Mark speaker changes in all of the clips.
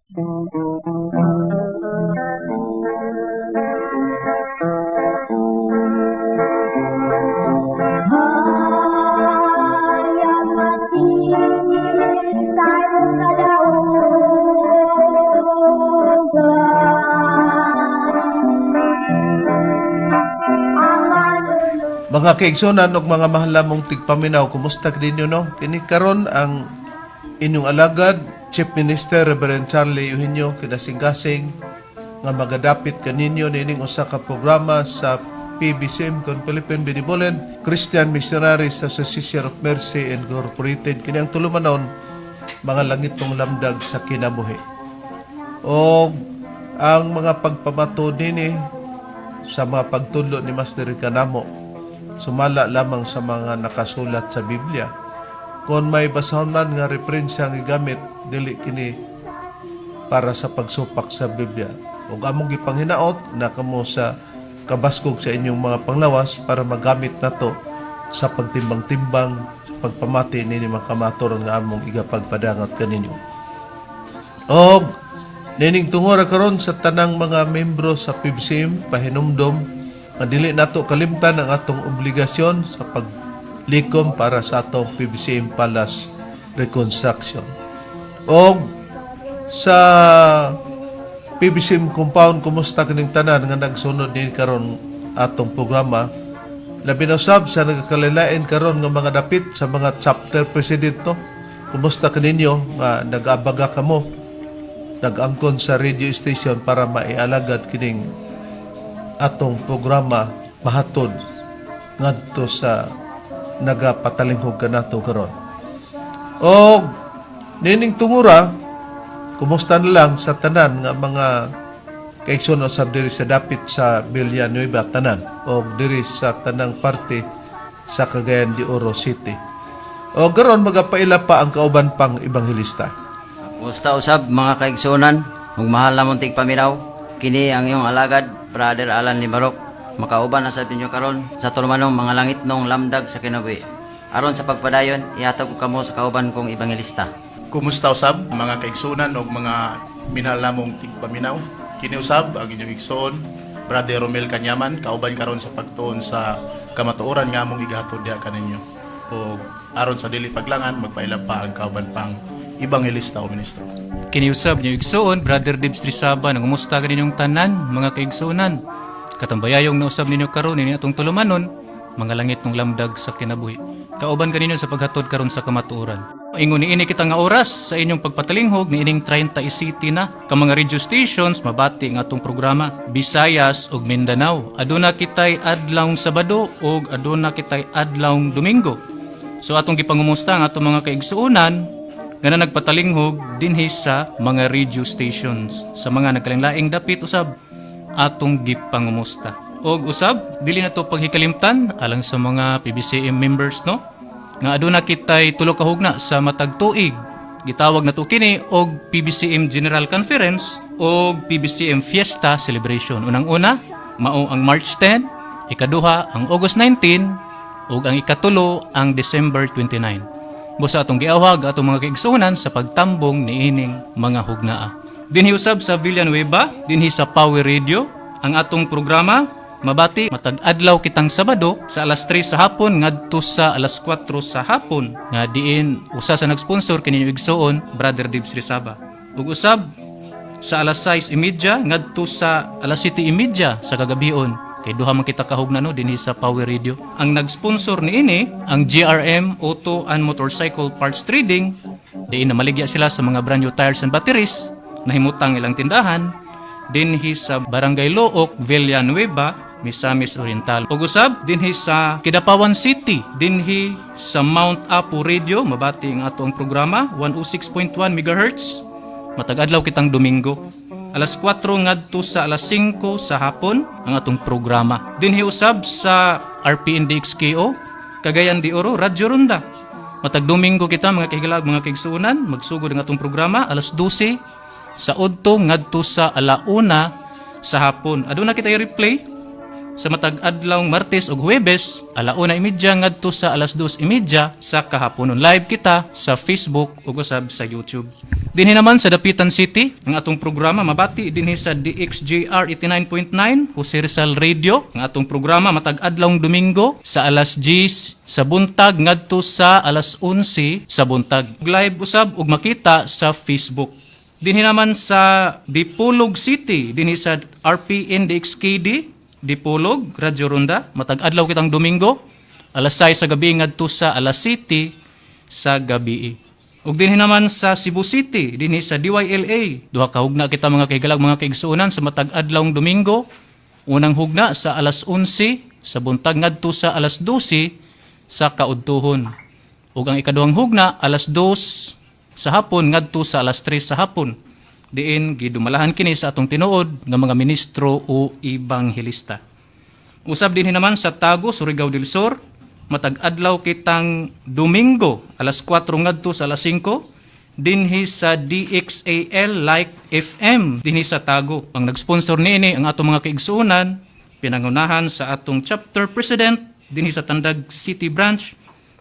Speaker 1: Mga kaigsunan ug mga mahal namong tigpaminaw, kumusta ninyo, no? Kini karon ang inyong alagad, Chief Minister Reverend Charlie Eugenio, kinasinggasing nga magadapit kaninyo niining usa ka programa sa PBCM kon Philippine Benevolent Christian Missionaries Association of Mercy Incorporated. Kini ang tulumanon, Mga Langitnong Lamdag sa Kinabuhi. O ang mga pagpamato nini sa mga pagtudlo ni Master kanamo sumala lamang sa mga nakasulat sa Biblia. Kung may basahon man nga referensya ang gigamit, dili kini para sa pagsupak sa Biblia. Ug among gipanghinaot na kamo sa kabaskog sa inyong mga panglawas para magamit nato sa pagtimbang-timbang sa pagpamati nini mga kamatuoran nga among igapagpadangat kaninyo. Og nining tungora karon, sa tanang mga membro sa PBCM, pahinumdom nga dili nato kalimtan ang atong obligasyon sa paglikom para sa atong PBCM Palace reconstruction. Og sa PBCM compound, kumusta kining tanan nga nagsunod din karon atong programa, labi na usab sa nagakalain karon nga mga dapit sa mga chapter president, no? Kumusta kaninyo nga nag-abaga kamo, nag-angkon sa radio station para maialagad kining atong programa mahatod ngadto sa nagapatalinghog kanato karon? O nining tungura, kumusta na lang sa tanan nga mga kaigsoon usab diri sa dapit sa Villanueva tanan o diri sa tanang parte sa Cagayan de Oro City. O karon magapaila pa ang kauban pang ebanghelista.
Speaker 2: Kumusta usab, mga kaigsunan ug mahal namong tigpaminaw? Kini ang iyong alagad, Brother Alan Limarok. Makauban na sa inyo karon sa tulumanong Mga Langitnong Lamdag sa Kinabuhi. Aron sa pagpadayon, ihatag ko kamo sa kauban kong ebanghelista.
Speaker 3: Kumusta usab, mga kaigsunan ug mga minahal namong tigpaminaw? Kini usab ang inyong igsoon, Brother Romel Kanyaman, kauban karon sa pagtuon sa kamatuoran nga among igahatod diha kaninyo. Ug aron sa dili paglangan, magpaila pa ang kauban pang ebanghelista o ministro.
Speaker 4: Kiniusab niyo igsoon, Brother Dibs Trisaba, nangumusta kaninyong tanan, mga kaigsuonan. Katambayayong nausab ninyo karon ini atong tulumanon, Mga Langitnong Lamdag sa Kinabuhi. Kauban kaninyo sa paghatod karon sa kamatuoran. Ingon niini kita nga oras sa inyong pagpatalinghog niining 30 City na ka mga radio stations mabati nga atong programa, Visayas ug Mindanao. Aduna kitay adlawng Sabado ug aduna kitay adlawng Domingo. So atong gipangumusta ang atong mga kaigsuonan nga na nagpatalinghog dinhi sa mga radio stations. Sa mga nagkalainlaing dapit usab, atong gipangumusta. Og usab, dili na to paghikalimtan alang sa mga PBCM members, no? Nga aduna kitay tulo ka hugna sa matag tuig. Gitawag na to kini og PBCM General Conference og PBCM Fiesta Celebration. Unang-una, mao ang March 10, ikaduha ang August 19, ug ang ikatulo ang December 29. Busa atong giawhag atong mga kaigsuonan sa pagtambong niining mga hugnaa. Dinhi usab sa Villanueva, dinhi sa Power Radio, ang atong programa mabati matag adlaw kitang Sabado sa alas 3 sa hapon ngadto sa alas 4 sa hapon, nga diin usa sa nagsponsor kini igsoon, Brother Dibs Rizaba. Ug usab sa alas 6:30 ngadto sa alas 7:30 sa kagabion, kay duha man kita kahugna, no, dinhi sa Power Radio. Ang nag-sponsor niini ang GRM Auto and Motorcycle Parts Trading, diin namaligya sila sa mga brand new tires and batteries. Nahimutang ilang tindahan dinhi sa Barangay Looc, Villanueva, Misamis Oriental. Ug usab dinhi sa Kidapawan City, dinhi sa Mount Apo Radio, mabati ang ato ang programa 106.1 MHz. Matag adlaw kitang Domingo, alas 4 ngadto sa alas 5 sa hapon ang atong programa. Dinhi usab sa RPNDXKO, Cagayan de Oro, Radyo Ronda. Matag Domingo kita, mga kahigalag, mga kaigsuonan, magsugod ang atong programa alas 12 sa udto ngadto sa alauna sa hapon. Aduna kita replay sa matag adlawng Martes ug Huwebes, 1:30 ngadto sa 2:30 sa kahaponon. Live kita sa Facebook ug usab sa YouTube. Dinhi naman sa Dapitan City, ang atong programa mabati dinhi sa DXJR 89.9 Jose Rizal Radio. Ang atong programa matag adlawng Domingo sa alas 10 sa buntag ngadto sa alas 11 sa buntag. Live usab ug makita sa Facebook. Dinhi naman sa Dipolog City, dinhi sa RPN DXKD, Dipolog, Radyo Ronda, matag adlaw kitang Domingo, alas 6 sa gabi ngadto sa alas 7 sa gabi. Ug dinhi naman sa Cebu City, dinhi sa DYLA, duha ka hugna kita, mga kahigalag, mga kaigsuonan, sa matag adlawng Domingo, unang hugna sa alas 11 sa buntag ngadto sa alas 12 sa kaudtuhon. Ug ang ikaduhang hugna alas 2 sa hapon ngadto sa alas 3 sa hapon. Diin gidumalahan kini sa atong tinuod nga mga ministro o ebanghelista. Usab dinhi naman sa Tago, Surigao del Sur, matag adlaw kitang Domingo alas 4 ngadto sa alas 5 dinhi sa DXAL Like FM dinhi sa Tago. Ang nag-sponsor niini ang atong mga kaigsuonan, pinangunahan sa atong chapter president dinhi sa Tandag City Branch,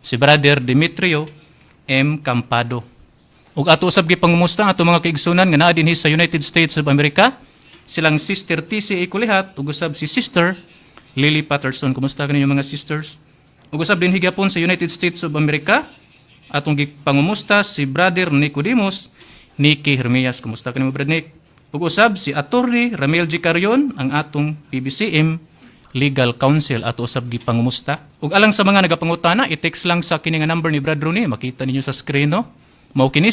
Speaker 4: si Brother Demetrio M. Campado. Ug ato usab gipangumusta ang atong mga kaigsuonan nga naa dinhi sa United States of America, silang Sister TC Ikulihat ug usab si Sister Lily Patterson. Kumusta kaninyo, mga sisters? Ug usab dinhi gyapon sa United States of America, atong gipangumusta si Brother Nicodemus Nicky Hermias. Kumusta kanimo, Brad Nick? Ug usab si Attorney Ramil G. Carion, ang atong PBCM Legal Counsel, ato usab gipangumusta. Ug alang sa mga nagapangutana, i-text lang sa kini nga number ni Brad Rooney, makita ninyo sa screen, no. Mao kini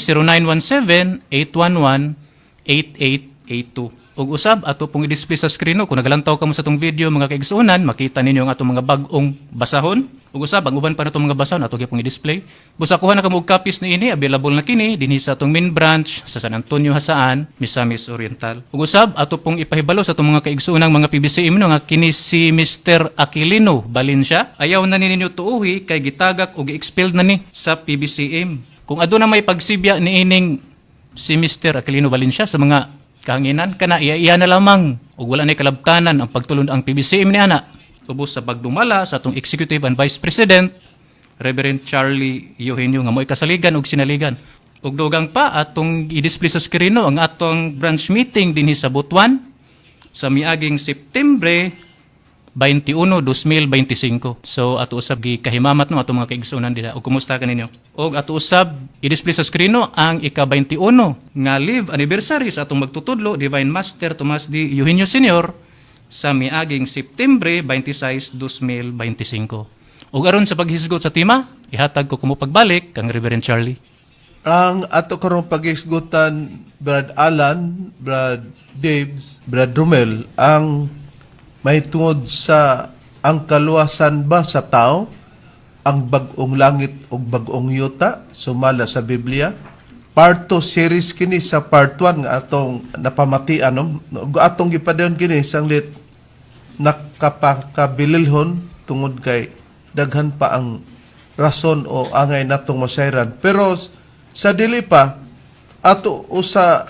Speaker 4: 0917-811-8882. Ug usab ato pong i-display sa screen, no, kung nagalantaw kamo sa atong video, mga kaigsuonan, makita ninyo ang atong mga bag-ong basahon. Ug usab ang uban pa natong mga basahon ato gyapong i-display. Busa kuha na kamo og copies niini, available na kini dinhi sa atong main branch sa San Antonio, Jasaan, Misamis Oriental. Ug usab ato pong ipahibalo sa atong mga kaigsuonang mga PBCM, no, nga kini si Mr. Aquilino Valencia, ayaw na ni ninyo tuuhi kay gitagak og gi-expelled na ni sa PBCM. Kung aduna may pagsibya ni ining si Mr. Aquilino Valencia sa mga kahanginan kana, iya na lamang ug wala nay kalabtanan ang pagtulon ang PBCM ni ana ubos sa pagdumala sa atong Executive and Vice President Reverend Charlie Eugenio nga mo'y kasaligan ug sinaligan. Ug dugang pa, atong i-display sa screen, no, ang atong branch meeting dinhi sa Butuan sa miaging September 21, 2025. So ato usab gikahimamat, no, ato mga kaigsuonan diha. Ug kumusta kaninyo? Og ato usab i-display sa screen, no, ang ika-21 nga live anniversary sa atong magtutudlo Divine Master Tomas D. Eugenio Sr. sa miaging September 26, 2025. Ug aron sa paghisgot sa tema, ihatag ko kumo pagbalik kang Reverend Charlie.
Speaker 1: Ang ato karong paghisgutan, Brad Alan, Brad Daves, Brad Romel, ang may tungod sa ang kaluwasan ba sa tao, ang bag-ong langit ug bag-ong yuta sumala sa Biblia. Part 2 series kini sa part 1 nga atong napamatian, no? Ug atong gipadayon kini sanglit nakapakabililhon tungod kay daghan pa ang rason o angay natong masayran. Pero sa dili pa, ato usa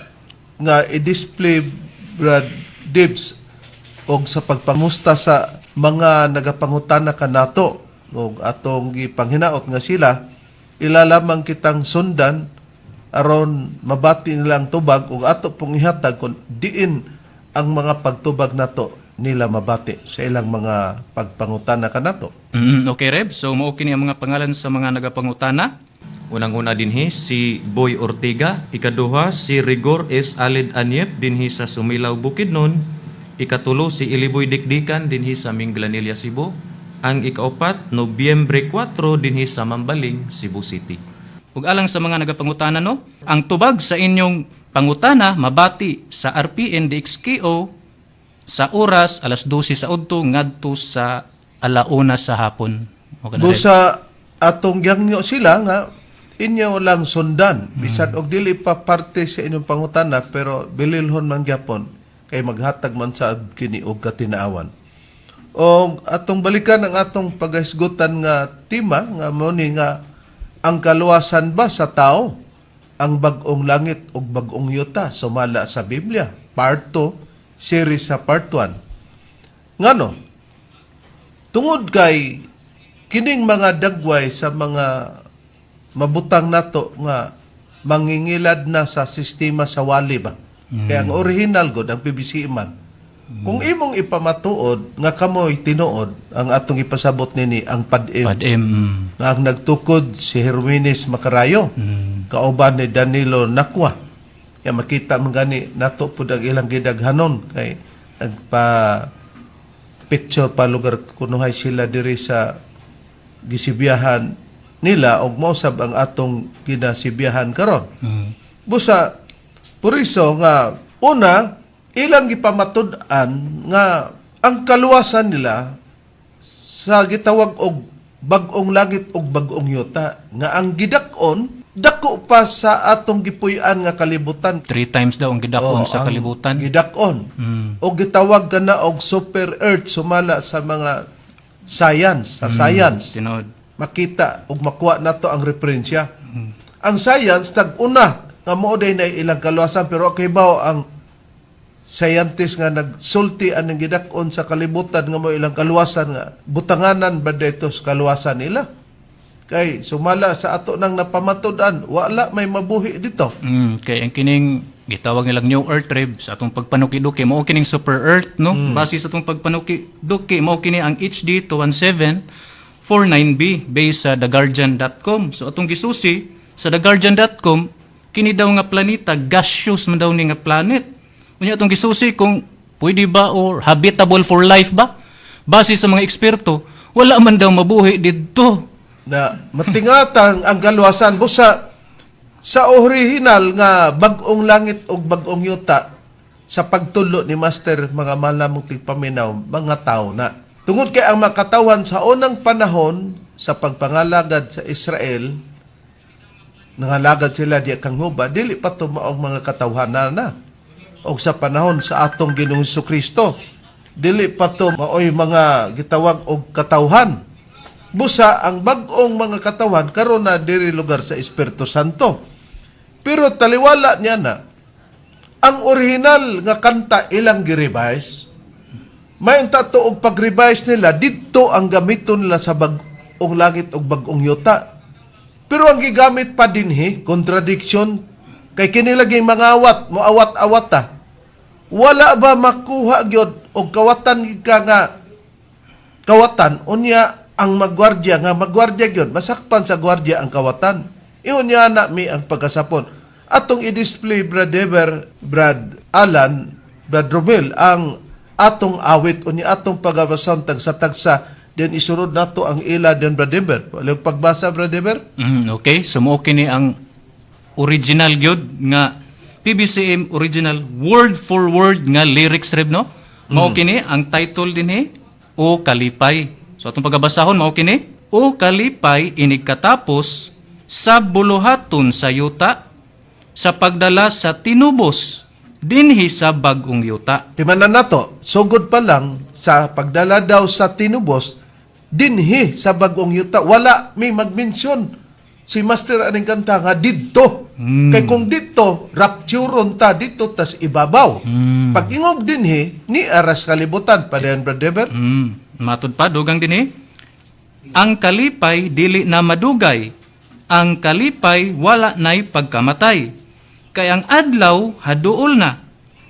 Speaker 1: nga i-display, Brad Dibs, og sa pagpangusta sa mga nagapangutana kanato og atong gipanghinaot nga sila ila lamang kitang sundan aron mabati nila ang tubag ug ato pong ihatag kung diin ang mga pagtubag nato nila mabati sa ilang mga pagpangutana kanato.
Speaker 4: Okay, Reb. So mao kini ang mga pangalan sa mga nagapangutana.
Speaker 5: Unang-una dinhi si Boy Ortega, ikaduha si Rigor S. Alid Anyep dinhi sa Sumilaw, Bukidnon, ikatulo si Iliboy Dikdikan dinhi sa Minglanilla, Cebu, ang ikaapat Nobyembre 4 dinhi sa Mambaling, Cebu City.
Speaker 4: Ug alang sa mga nagapangutana, no, ang tubag sa inyong pangutana mabati sa RPN DXKO sa oras alas 12 sa udto ngadto sa alauna sa hapon. Okay na, Reb?
Speaker 1: Busa atong yangyo sila nga inyo lang sundan bisan og dili pa parte sa inyong pangutana, pero bililhon man gyapon kay maghatag man sa kini og katinaawan. Og atong balikan ang atong paghisgutan nga tema nga mo ni nga ang kaluwasan ba sa tao, ang bag-ong langit ug bag-ong yuta sumala sa Biblia, part 2 series sa part 1. Ngano? Tungod kay kining mga dagway sa mga mabutang nato nga mangingilad na sa sistema sa wali ba. Kaya ang original god ang PBCM man. Kung imong ipamatuod nga kamoy tinuod ang atong ipasabot nini ang PADM
Speaker 4: PADM.
Speaker 1: Nga ang nagtukod si Herminis Macarayo kauban ni Danilo Nakwa. Kaya makita man gani nato pud ang ilang gidaghanon kay nagpa picture pa lugar kunuhay sila diri sa gisibiyahan nila og mausab ang atong ginasibiyahan karon. Busa puriso nga una ilang gipamatud-an nga ang kaluwasan nila sa gitawag og bag-ong langit og bag-ong yuta nga ang gidak-on dako pa sa atong gipuy-an nga kalibutan.
Speaker 4: Three times daw ang gidakon
Speaker 1: Oo,
Speaker 4: sa
Speaker 1: ang
Speaker 4: kalibutan.
Speaker 1: Gidak-on. O gitawag ka na og super earth sumala sa mga science, sa science.
Speaker 4: Tinuod.
Speaker 1: Makita ug makuha nato ang referensya. Ang science nag-una nga mao day na ilang kaluwasan, pero kahibaw ang scientist nga nagsulti aning gidak-on sa kalibutan nga mo ilang kaluwasan nga butanganan ba dito sa kaluwasan nila? Kay sumala sa ato nang napamatud-an, wala may mabuhi dito.
Speaker 4: Kay ang kining gitawag nilang New Earth, Reb, sa atong pagpanuki-duki mao kining super earth, no? Base sa atong pagpanuki-duki, mao kini ang HD 21749b based sa theguardian.com. So atong gisusi sa theguardian.com, kini daw nga planeta gaseous man daw ni nga planet. Unya atong gisusi kung pwede ba or habitable for life ba. Base sa mga eksperto, wala man daw mabuhi didto.
Speaker 1: Na matingatan ang kaluwasan busa sa original nga bag-ong langit ug bag-ong yuta sa pagtulo ni Master, mga malamong tigpaminaw, mga tao na. Tungod kay ang makatawan sa unang panahon sa pagpangalagad sa Israel, nangalagad sila di kang huba, dili pa tumaong mga katawhanan na. O sa panahon sa atong Ginoong Kristo, dili pa to maoy mga gitawag og katawhan. Busa ang bag-ong mga katawan karon na diri lugar sa Espiritu Santo. Pero taliwala niya na ang original nga kanta ilang gi-revise. May tato og pag-revise nila didto ang gamiton nila sa bag-ong langit ug bag-ong yuta. Pero ang gigamit pa dinhi, contradiction kay kini lagi mangawat, moawat-awat ta. Wala ba makuha gyud og kawatan gid ka nga kawatan, unya ang magwardya nga magwardya gyud masakpan sa gwardya ang kawatan? Iunya na mi ang pagkasapon atong i-display, Brad Ever, Brad Alan, Brad Romel, ang atong awit, unya atong pagabasan tagsa-tagsa, then isunod nato ang ila din, Brad Ever. Walay pagbasa, Brad Ever.
Speaker 4: Okay, so mao kini ang original gyud nga PBCM original word for word nga lyrics, Reb, no? Mao kini ang title dinhi, O Kalipay. So atong pagabasahon, mao kini: O kalipay inig katapos sa buluhaton sa yuta sa pagdala sa tinubos dinhi sa bag-ong yuta.
Speaker 1: Timanan nato, sugod pa lang sa pagdala daw sa tinubos dinhi sa bag-ong yuta. Wala may mag-mention si Master aning kanta nga didto. Kay kung didto, rapturon ta didto tas ibabaw. Pag ingob dinhi, ni aras kalibutan. Padayon, Brother Deber.
Speaker 4: Matud pa, dugang dinhi. Ang kalipay dili na madugay. Ang kalipay wala na'y pagkamatay. Kay ang adlaw haduol na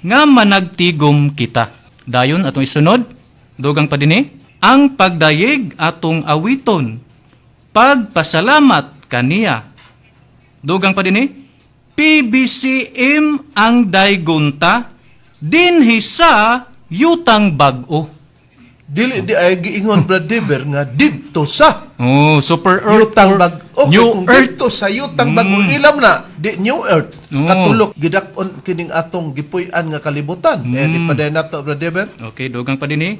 Speaker 4: nga managtigom kita. Dayon atong isunod, dugang pa dinhi. Ang pagdayeg atong awiton. Pagpasalamat kaniya. Dugang pa dinhi. PBCM ang daygonta dinhi sa yutang bag-o.
Speaker 1: Dili di ay giingon, Brother Deber, nga didto sa
Speaker 4: Oh, super earth
Speaker 1: yutang
Speaker 4: or
Speaker 1: bag okay,
Speaker 4: new
Speaker 1: kung
Speaker 4: earth.
Speaker 1: didto sa yutang bag-o, ilam na di new earth.
Speaker 4: Oo.
Speaker 1: Katulok gidak-on kining atong gipuy-an nga kalibutan. Eh di padayon nato, Brother Deber.
Speaker 4: Okay, dugang pa dinhi.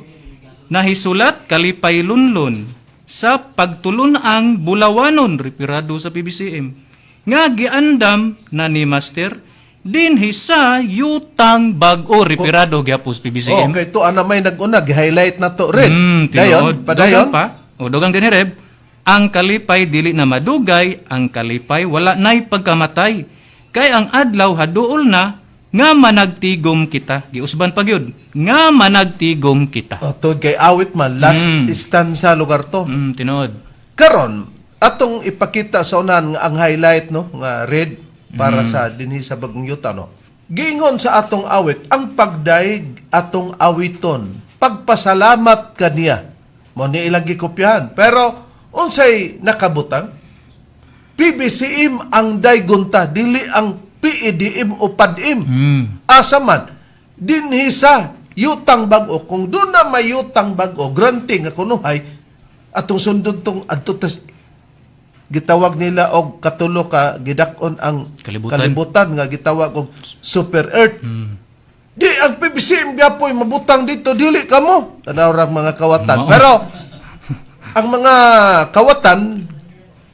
Speaker 4: Nahisulat kalipay lunlun sa pagtulun-ang bulawanon, referado sa PBCM nga giandam na ni Master dinhi sa yutang bag-o, referado gyapon sa PBCM.
Speaker 1: Oh, okay, to ana may nag-una gi-highlight na to rin.
Speaker 4: Tinuod.
Speaker 1: Dayon, padayon.
Speaker 4: Dugang pa. O, dugang dinhi, Reb. Ang kalipay dili na madugay, ang kalipay wala na'y pagkamatay. Kay ang adlaw haduol na nga managtigom kita. Giusban pa gyud. Nga managtigom kita.
Speaker 1: Oh, to kay awit man last stanza lugar to.
Speaker 4: Tinuod.
Speaker 1: Karon atong ipakita sa unahan nga ang highlight no nga red. para sa dinhi sa bagong yuta, no? Giingon sa atong awit, ang pagdaig atong awiton, pagpasalamat kaniya. Mao ni ilang gikopyahan. Pero unsay nakabutang? PBCM ang daygonta, dili ang PEDM o PADM. Asa man, dinhi sa yutang bag-o, kung doon na may yutang bag-o, granting nga kunuhay, atong sundon tong adto tas gitawag nila og katulo ka gidak-on ang
Speaker 4: Kalibutan.
Speaker 1: Kalibutan nga gitawag og super earth. Di ang PBCM gyapoy mabutang dito, dili kamo. Tanaw ra ang mga kawatan.
Speaker 4: Mao.
Speaker 1: Pero ang mga kawatan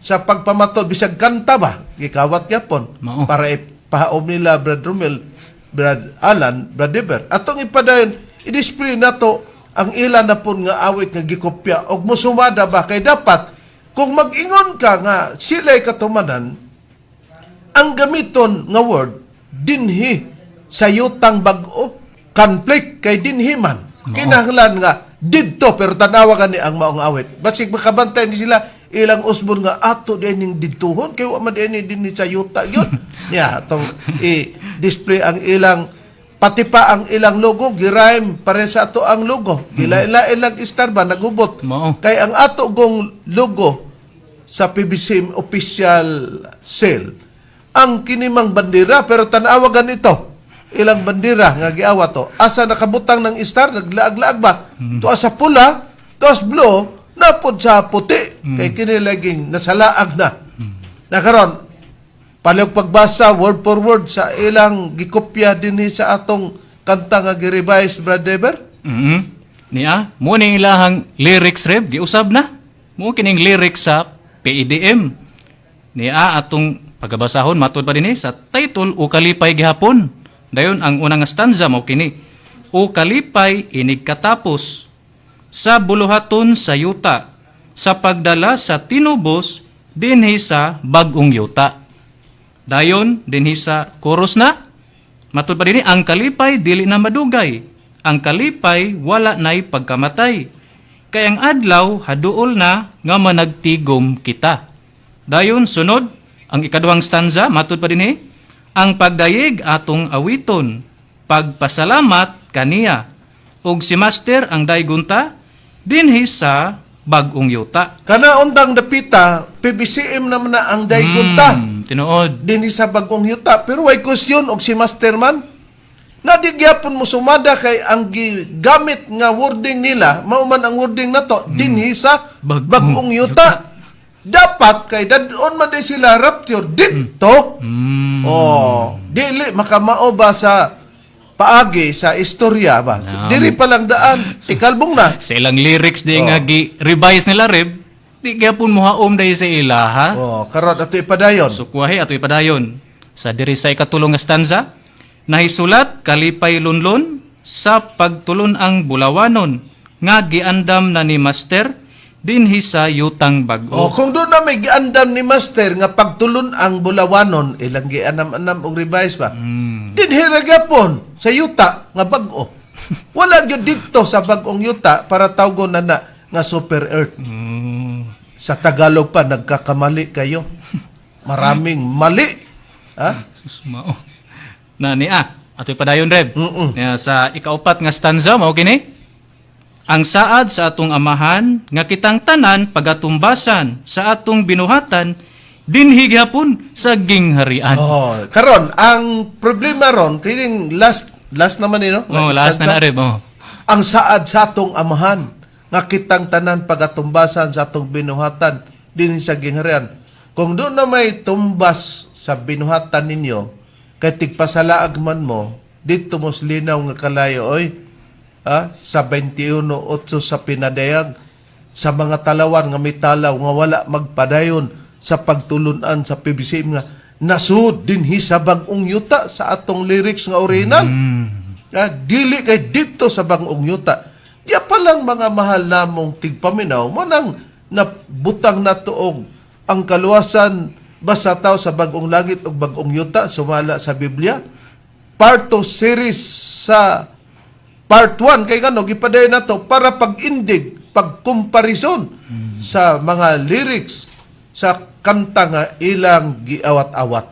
Speaker 1: sa pagpamatod bisag kanta ba gikawat gyapon
Speaker 4: Mao.
Speaker 1: Para ipahaom nila, Brad Romel, Brad Alan, Brad Dever. Atong ipadayon, i-display nato ang ilan na pun nga awit nga gikopya og mosumada ba, kay dapat kung mag-ingon ka nga sila'y katumanan, ang gamiton nga word dinhi sa yutang bag-o, conflict kay dinhi man kinahanglan nga didto. Pero tanawa gani ang maong awit, basig makabantay ni sila ilang usbon nga ato din ning didtuhon kay wa man din dinhi sa yuta gyud niya. Atong i-display ang ilang, pati pa ang ilang logo gi-rhyme pare sa ato ang logo, gilain-lain lang star ba, nagubot.
Speaker 4: Mao.
Speaker 1: Kay ang ato gong logo sa PBC official sale ang kinimang bandera, pero tanawa ganito ilang bandera nga giawa to, asa nakabutang ng star, naglaag-laag ba, tuas sa pula, tuas blue, napod sa puti, kay kini laging nasalaag na na karon. Palihog pagbasa word for word sa ilang gikopya dinhi sa atong kanta nga gi-revise, Brad Dever.
Speaker 4: Niya, mo ning ilahang lyrics, Reb, giusab na. Mo kining lyrics sa PEDM. Niya atong pagabasahon matud pa dinhi sa title, O Kalipay Gihapon. Dayon ang unang nga stanza mao kini. O kalipay inig katapos sa buluhaton sa yuta sa pagdala sa tinubos dinhi sa bag-ong yuta. Dayon dinhi sa chorus na matud pa dinhi, ang kalipay dili na madugay. Ang kalipay wala na'y pagkamatay. Kay ang adlaw haduol na nga managtigom kita. Dayon sunod ang ikaduhang stanza matud pa dinhi, ang pagdayeg atong awiton, pagpasalamat kaniya. Ug si Master ang daygunta dinhi sa bag-ong yuta.
Speaker 1: Kana undang dapita, PBCM naman na ang daygunta
Speaker 4: Tinuod.
Speaker 1: Dinhi sa bagong yuta. Pero way question og si Masterman. Na di gyapon mo sumada kay ang gigamit nga wording nila, mao man ang wording nato dinhi sa
Speaker 4: Bagong
Speaker 1: bagong yuta. Dapat kay dadon man di sila rapture didto. Oh, dili makamao ba sa paagi sa istorya ba? Dili pa lang daan, ikalbong na.
Speaker 4: Sa ilang lyrics di nga gi-revise nila, Reb, di gyapon mohaom dahil sa ila ha.
Speaker 1: Oh, karon ato ipadayon.
Speaker 4: Sukwahi ato ipadayon. Sa diri sa ikatulong nga stanza, nahisulat kalipay lunlon sa pagtulon ang bulawanon nga giandam na ni Master dinhi sa yutang bag-o.
Speaker 1: Oh, kung doon na may giandam ni Master nga pagtulon ang bulawanon, ilang gianam-anam og revise ba? Dinhi ra gyapon sa yuta nga bag-o. Wala gyud didto sa bag-ong yuta para tawgon na na nga super earth. Sa Tagalog pa nagkakamali kayo. Maraming mali. Ha?
Speaker 4: Sus, mao. Na ni ah, ato ipadayon, Reb. Ya, sa ikaupat nga stanza mao kini. Ang saad sa atong amahan nga kitang tanan pagatumbasan sa atong binuhatan dinhi gihapon sa gingharian.
Speaker 1: Oh, karon ang problema ron kining last last naman ni, no?
Speaker 4: Oh, last na
Speaker 1: Stanza.
Speaker 4: na, Reb. Oh.
Speaker 1: Ang saad sa atong amahan nga kitang tanan pagatumbasan sa atong binuhatan dinhi sa gingharian. Kung doon na may tumbas sa binuhatan ninyo, kay tigpasalaag man mo, dito mos linaw nga kalayo oy. Ah, sa 21:08 sa pinadayag sa mga talawan nga may talaw nga wala magpadayon sa pagtulunan sa PBCM nga nasud dinhi sa bag-ong yuta sa atong lyrics nga original. Ah, dili kay dito sa bag-ong yuta. Di pa lang, mga mahal namong tigpaminaw, mo nang nabutang na tuog ang kaluwasan basta tao sa bag-ong langit ug bag-ong yuta sumala sa Biblia. Part 2 series sa part 1 kay ngano gipadayon nato para pag-indig, pagkomparison sa mga lyrics sa kanta nga ilang giawat-awat.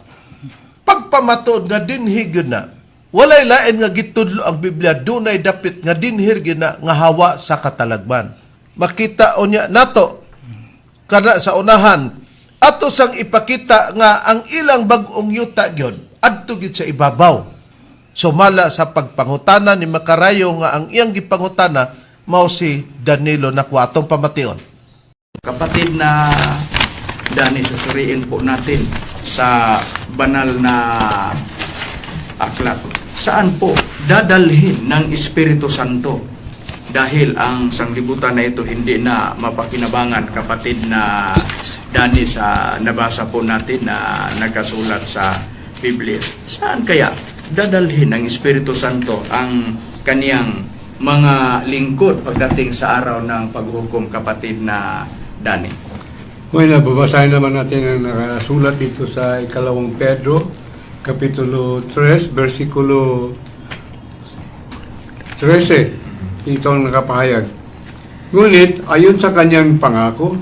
Speaker 1: Pagpamatuod nga dinhi gyud na, walay lain nga gitudlo ang Biblia, dunay dapit nga dinhi gyud na nga hawa sa katalagman. Makita unya nato kada sa unahan ato sang ipakita nga ang ilang bag-ong yuta gyud adto gyud sa ibabaw. Sumala sa pagpangutana ni Makarayo nga ang iyang gipangutana mao si Danilo Nakwa, atong pamation.
Speaker 6: Kapatid na Dani, susuriin po natin sa banal na aklat. Saan po dadalhin ng Espiritu Santo? Dahil ang sanglibutan na ito hindi na mapakinabangan, kapatid na Dani, sa nabasa po natin na nagkasulat sa Biblia. Saan kaya dadalhin ng Espiritu Santo ang kaniyang mga lingkod pagdating sa araw ng paghukom, kapatid na Dani?
Speaker 7: Ngayon, babasahin naman natin ang nakasulat dito sa ikalawang Pedro, Kapitulo 3, versikulo 13. Ito ang nakapahayag. Ngunit, ayon sa kanyang pangako,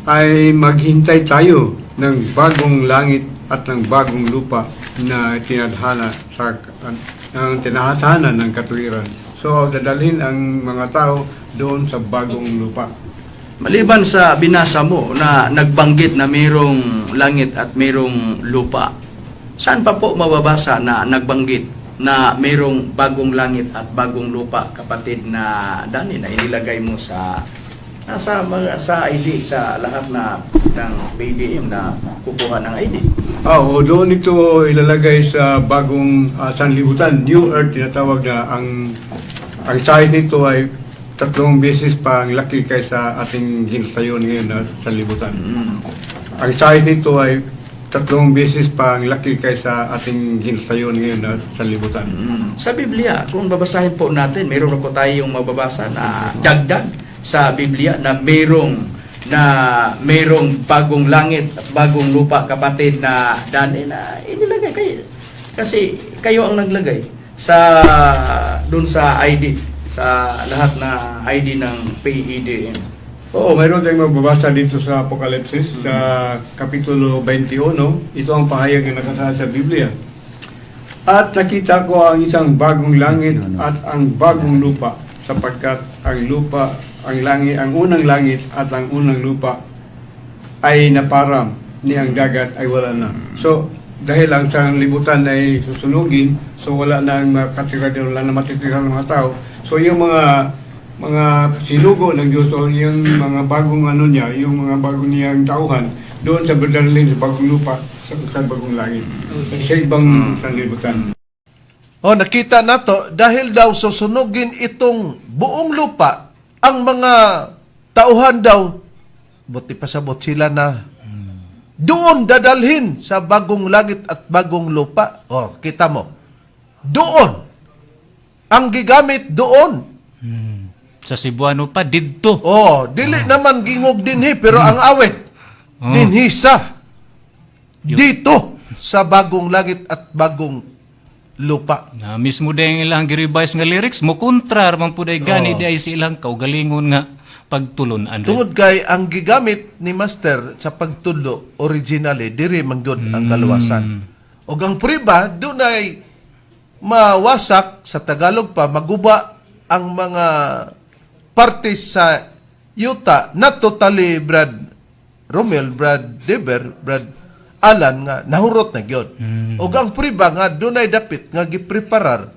Speaker 7: ay maghintay tayo ng bagong langit at ng bagong lupa na tinadhana sa ng tinahasana ng katuwiran. So, dadalhin ang mga tao doon sa bagong lupa.
Speaker 6: Maliban sa binasa mo na nagbanggit na mayroong langit at mayroong lupa, saan pa po mababasa na nagbanggit na mayroong bagong langit at bagong lupa, kapatid na Dani, na inilagay mo sa nasa mga sa ID, sa lahat na ng BDM na kukuha ng ID?
Speaker 7: Oo, doon ito ilalagay sa bagong sanlibutan, New Earth tinatawag na ang size nito ay tatlong beses pa ang laki kaysa ating ginatayon ngayon na sanlibutan. Ang size nito ay tatlong beses pa ang laki kaysa ating ginatayon ngayon na sanlibutan.
Speaker 6: Sa Biblia, kung babasahin po natin, mayroon po tayong mababasa na dagdag sa Biblia na mayroong bagong langit at bagong lupa, kapatid na Dani, na inilagay kayo. Kasi kayo ang naglagay sa dun sa ID, sa lahat na ID ng PEDM.
Speaker 7: Oo, mayroon tayong mababasa dito sa Apokalipsis, sa Kapitulo 21. Ito ang pahayag na nakasaad sa Biblia. At nakita ko ang isang bagong langit at ang bagong lupa, sapagkat ang lupa, ang langit, ang unang langit at ang unang lupa ay naparam, ni ang dagat ay wala na. So, dahil ang sanlibutan ay susunugin, so wala na ang makatira doon, wala na matitira ng mga tao. So, yung mga sinugo ng Diyos o yung mga bagong ano niya, yung mga bagong niyang tauhan, doon sa dadalhin sa bagong lupa, sa bagong langit. Sa ibang sanlibutan.
Speaker 1: O nakita nato dahil daw susunugin itong buong lupa, ang mga tauhan daw, buti pa sabot sila na doon dadalhin sa bagong langit at bagong lupa. O, kita mo. Doon. Ang gigamit doon.
Speaker 4: Sa Cebuano pa, didto.
Speaker 1: Oh, dili naman gingog dinhi pero ang awit dinhi sa dito sa bagong langit at bagong lupa.
Speaker 4: Na mismo day ang ilang gi-revise nga lyrics mo kontra man pud ay gani di ay sa ilang kaugalingon nga pagtulon-an.
Speaker 1: Tungod kay ang gigamit ni Master sa pagtudlo originally diri man gyud ang kaluwasan. Og ang priba dunay mawasak, sa Tagalog pa maguba, ang mga parte sa yuta, not totally, Brad Romel, Brad Deber, Brad Alan, nga nahurot na gyud. Og ang priba nga dunay dapit nga gipreparar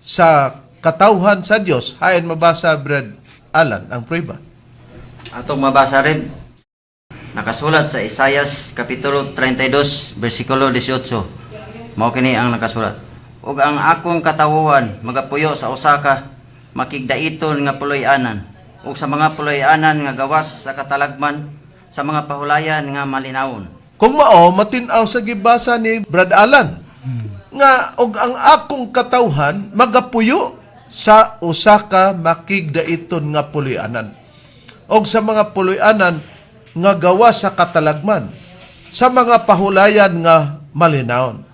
Speaker 1: sa katawhan sa Dios, hain mabasa, Brad Alan, ang priba.
Speaker 2: Atong mabasa rin, nakasulat sa Isayas Kapitulo 32 versikulo 18. Mao kini ang nakasulat. Ug ang akong katawuhan magapuyo sa usa ka makigdaiton nga puloy-anan ug sa mga puloy-anan nga gawas sa katalagman, sa mga pahulayan nga malinawon.
Speaker 1: Kung mao matin-aw sa gibasa ni Brad Alan nga og ang akong katawhan magapuyo sa usa ka makigdaiton nga puloy-anan og sa mga puloy-anan nga gawa sa katalagman, sa mga pahulayan nga malinawon.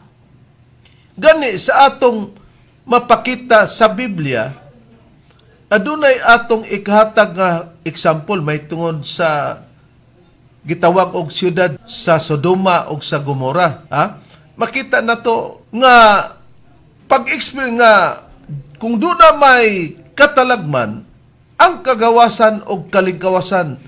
Speaker 1: Gani sa atong mapakita sa Biblia, adunay atong ikahatag nga example may tungod sa gitawag og siyudad sa Sodoma og sa Gomora, ha? Makita nato nga pag-explain nga kung duna may katalagman ang kagawasan o kalingkawasan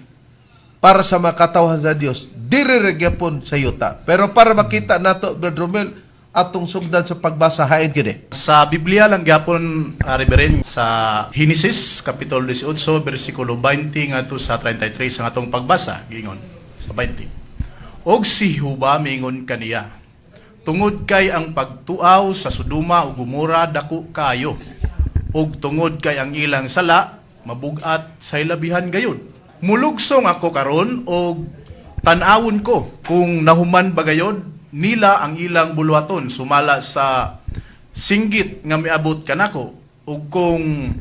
Speaker 1: para sa makatawhan sa Dios, diri ra gyapon sa yuta. Pero para makita nato, Brad Romel, atong sugdan sa pagbasa hain kini.
Speaker 3: Sa Biblia lang gyapon, Reverend, sa Henesis kapitulo 18 bersikulo 20 ngadto sa 33 sa atong pagbasa gingon sa 20. Og si Huba mingon kaniya, "Tungod kay ang pagtuaw sa Sodoma ug Gomora dako kaayo, ug tungod kay ang ilang sala mabugat sa ilabihan gayud. Mulugsong ako karon og tan-awon ko kung nahuman ba gayod nila ang ilang buluhaton sumala sa singgit nga miabot kanako, ug kung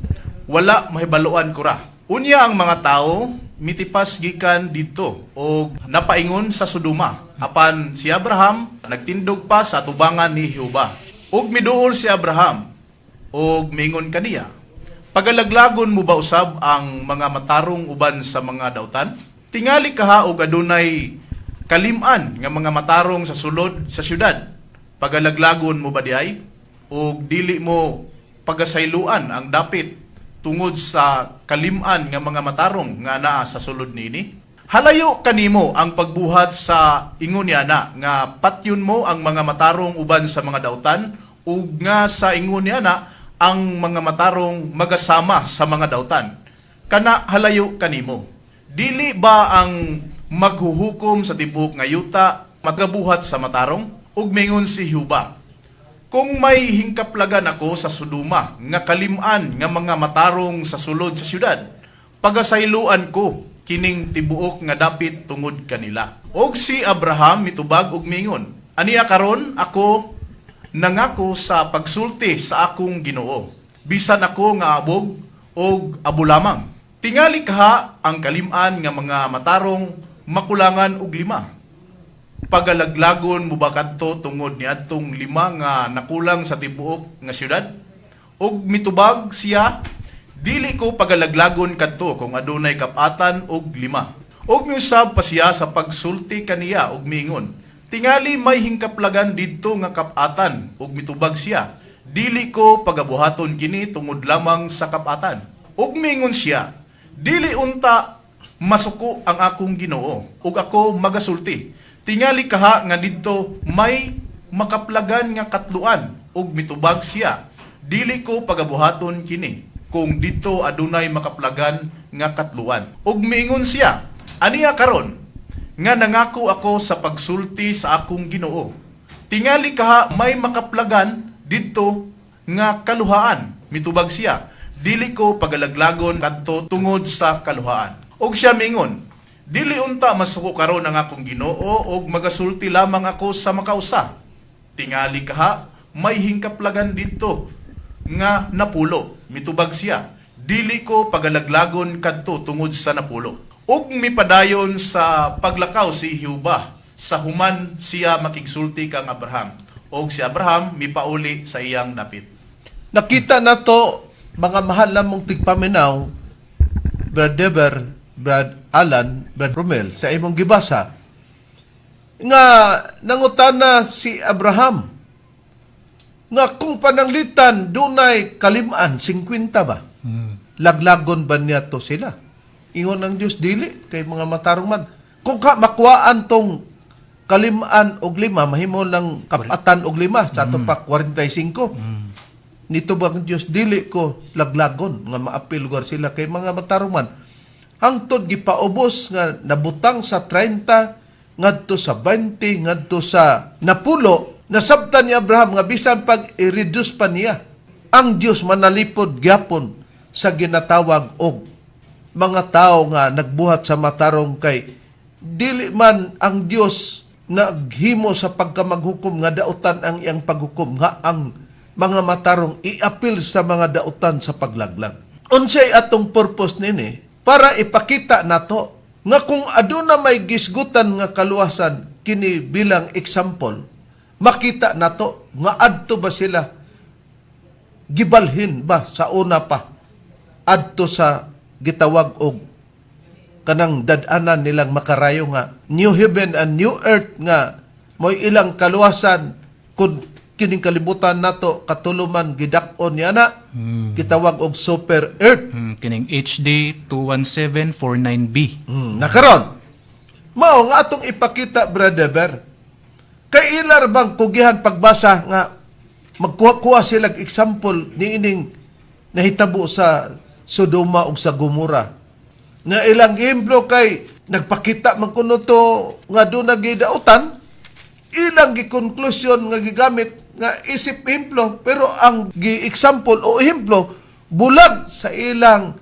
Speaker 3: wala mahibaluan ko ra." Unya ang mga tao mitipas gikan didto og napaingon sa Sodoma. Apan si Abraham nagtindog pa sa tubangan ni Jehova. Ug miduol si Abraham og mingon kaniya, "Pagalaglagon mo ba usab ang mga matarong uban sa mga dautan? Tingali kaha og adunay kaliman nga mga matarong sa sulod sa syudad. Pagalaglagon mo ba diay? Og dili mo pagasayloan ang dapit tungod sa kaliman nga mga matarong nga naa sa sulod niini? Halayo kanimo ang pagbuhat sa ingon niana nga patyon mo ang mga matarong uban sa mga dautan, ug nga sa ingon niana ang mga matarong magasama sa mga dautan. Kana halayo kanimo. Dili ba ang maghuhukom sa tibuok nga yuta magabuhat sa matarong?" Ug mingon si Huba, "Kung may hingkaplagan ako sa Sodoma nga kaliman nga mga matarong sa sulod sa syudad, pagasayloan ko kining tibuok nga dapit tungod kanila." Og si Abraham mitubag og mingon, "Aniya karon ako nangako sa pagsulti sa akong Ginoo, bisan ako nga abog og abo lamang. Tingali kaha ang kaliman nga mga matarong makulangan og 5. Pagalaglagon mo ba kadto tungod niadtong 5 nga nakulang sa tibuok nga syudad?" Og mitubag siya, "Dili ko pagalaglagon kadto kung adunay kapatan og 5." Og miusab pa siya sa pagsulti kaniya og miingon, "Tingali may hingkaplagan didto nga kapatan." Ug mitubag siya, "Dili ko pagabuhaton kini tungod lamang sa kapatan." Ug miingon siya, "Dili unta masuko ang akong Ginoo ug ako magasulti. Tingali kaha nga didto may makaplagan nga katluan." Ug mitubag siya, "Dili ko pagabuhaton kini kung didto adunay makaplagan nga katluan." Ug miingon siya, "Aniya karon nga nangako ako sa pagsulti sa akong Ginoo. Tingali kaha may makaplagan didto nga kaluhaan." Mitubag siya, "Dili ko pagalaglagon kadto tungod sa kaluhaan." Og siya mingon, "Dili unta masuko karon ang akong Ginoo og magasulti lamang ako sa makausa. Tingali kaha may hingkaplagan didto nga 10." Mitubag siya, "Dili ko pagalaglagon kadto tungod sa 10." Ug mipadayon sa paglakaw si Jehova sa human siya makigsulti kang Abraham. Og si Abraham mipauli sa iyang dapit.
Speaker 1: Nakita nato, mga mahal namong tigpaminaw, Brad Dever, Brad Alan, Brad Romel, sa imong gibasa nga nangutana si Abraham nga kung pananglitan dunay kaliman 50 ba, laglagon ba niya to sila? Ingon ng Dios, dili, kay mga matarong man. Kung ka makuhaan tong kaliman og 5, mahimo lang kapatan og 5 sa ato pa 45. Nito ba ang Dios, "Dili ko laglagon nga maapil lugar sila kay mga matarong man," hangtod gipaubos nga nabutang sa 30 ngadto sa 20 ngadto sa 10. Nasabtan ni Abraham nga bisan pag i-reduce pa niya, ang Dios manalipod gyapon sa ginatawag og mga tao nga nagbuhat sa matarong, kay dili man ang Dios naghimo sa pagkamaghukom nga dautan ang iyang paghukom nga ang mga matarong iapil sa mga dautan sa paglaglag. Unsay atong purpose nini? Para ipakita nato nga kung aduna may gisgutan nga kaluwasan, kini bilang example, makita nato nga adto ba sila gibalhin ba sa una pa adto sa gitawag og kanang dad-anan nilang makarayo nga new heaven and new earth nga mo'y ilang kaluwasan. Kung kining kalibutan nato katuluman gidak-on niya na, gitawag og super earth.
Speaker 4: Kining HD 21749B.
Speaker 1: Nakaron. Mao nga atong ipakita, Brother Ber. Kay ilar bang kugihan pagbasa nga magkuha-kuha sila example niining nahitabo sa Sodoma ug sa Gomora. Nga ilang ehemplo kay nagpakita man kuno to nga doon nagidautan, ilang gi-conclusion nga gigamit nga isip ehemplo, pero ang gi-example o ehemplo bulag sa ilang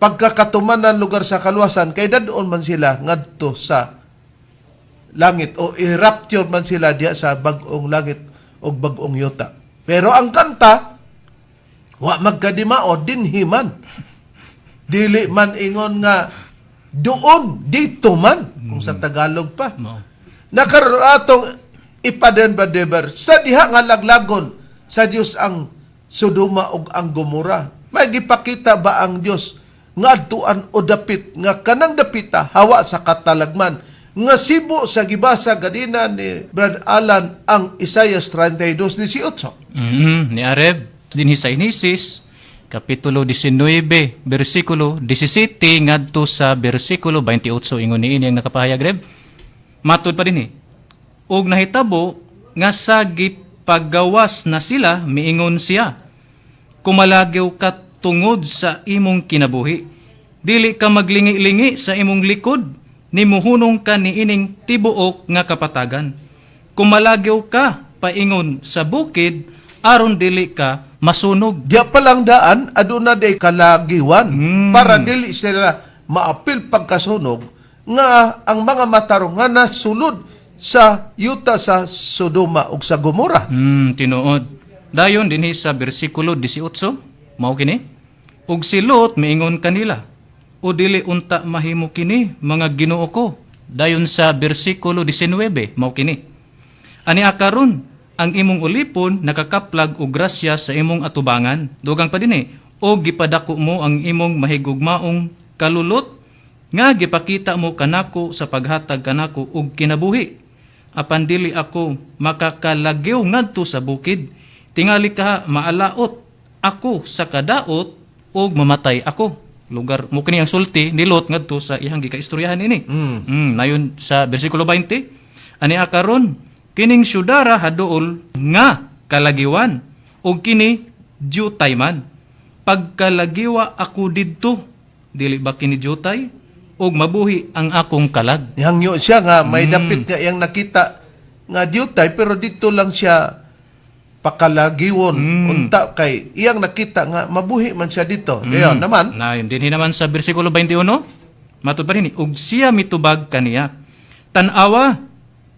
Speaker 1: pagkakatumanan lugar sa kaluwasan, kay dadon man sila ngadto sa langit o i-rapture man sila diya sa bag-ong langit o bag-ong yuta. Pero ang kanta, wa magkadimao, dinhi man. Dili man ingon nga doon, dito man, kung sa Tagalog pa.
Speaker 4: Mao.
Speaker 1: Nakaroon atong ipaden, Brother, sa diha nga laglagon sa Dios ang Sodoma ug ang Gomora. May gipakita ba ang Dios nga adtuan o dapit nga kanang dapita hawa sa katalagman nga sibo sa gibasa ganina ni Brad Alan ang Isaiah 32:18?
Speaker 4: Ni Areb, dinhi sa Genesis, Kapitulo 19, bersikulo 17 ngadto sa bersikulo 28, ingon niini ang nakapahayag, Reb. Matud pa dinhi. Ug nahitabo nga sa gipagawas na sila, miingon siya: "Kumalagyo ka tungod sa imong kinabuhi. Dili ka maglingi-lingi sa imong likod, nimuhunong ka niining tibuok nga kapatagan. Kumalagyo ka paingon sa bukid aron dili ka masunog."
Speaker 1: Diya pa lang daan, aduna day kalagiwan para dili sila maapil pagkasunog nga ang mga matarong nga nasulod sa yuta sa Sodoma ug sa Gomora.
Speaker 4: Tinuod. Dayon dinhi sa bersikulo 18, mao kini. Ug si Lot miingon kanila: "O dili unta mahimo kini, mga Ginoo ko." Dayon sa bersikulo 19, mao kini. Ani akaron ang imong ulipon nakakaplag og grasya sa imong atubangan. Dugang pa dinhi, og gipadako mo ang imong mahigugmaong kalulot nga gipakita mo kanako sa paghatag kanako og kinabuhi. Apan dili ako makakalagyo ngadto sa bukid. Tingali ka maalaot ako sa kadaot ug mamatay ako. Lugar mo kini ang sulti ni Lot ngadto sa iyang gikaistoryahan ini. Nayon sa bersikulo 20, ani akaron kining syudara haduol nga kalagiwan ug kini dyutay man. Pagkalagiwa ako didto, dili ba kini dyutay ug mabuhi ang akong kalag?
Speaker 1: Nihangyo siya nga may dapit nga iyang nakita nga diyutay, pero dito lang siya pakalagiwon unta kay iyang nakita nga mabuhi man siya dito. Dayon naman.
Speaker 4: Nayon dinhi naman sa bersikulo 21, matud pa rin, ug siya mitubag kaniya: "Tan-awa,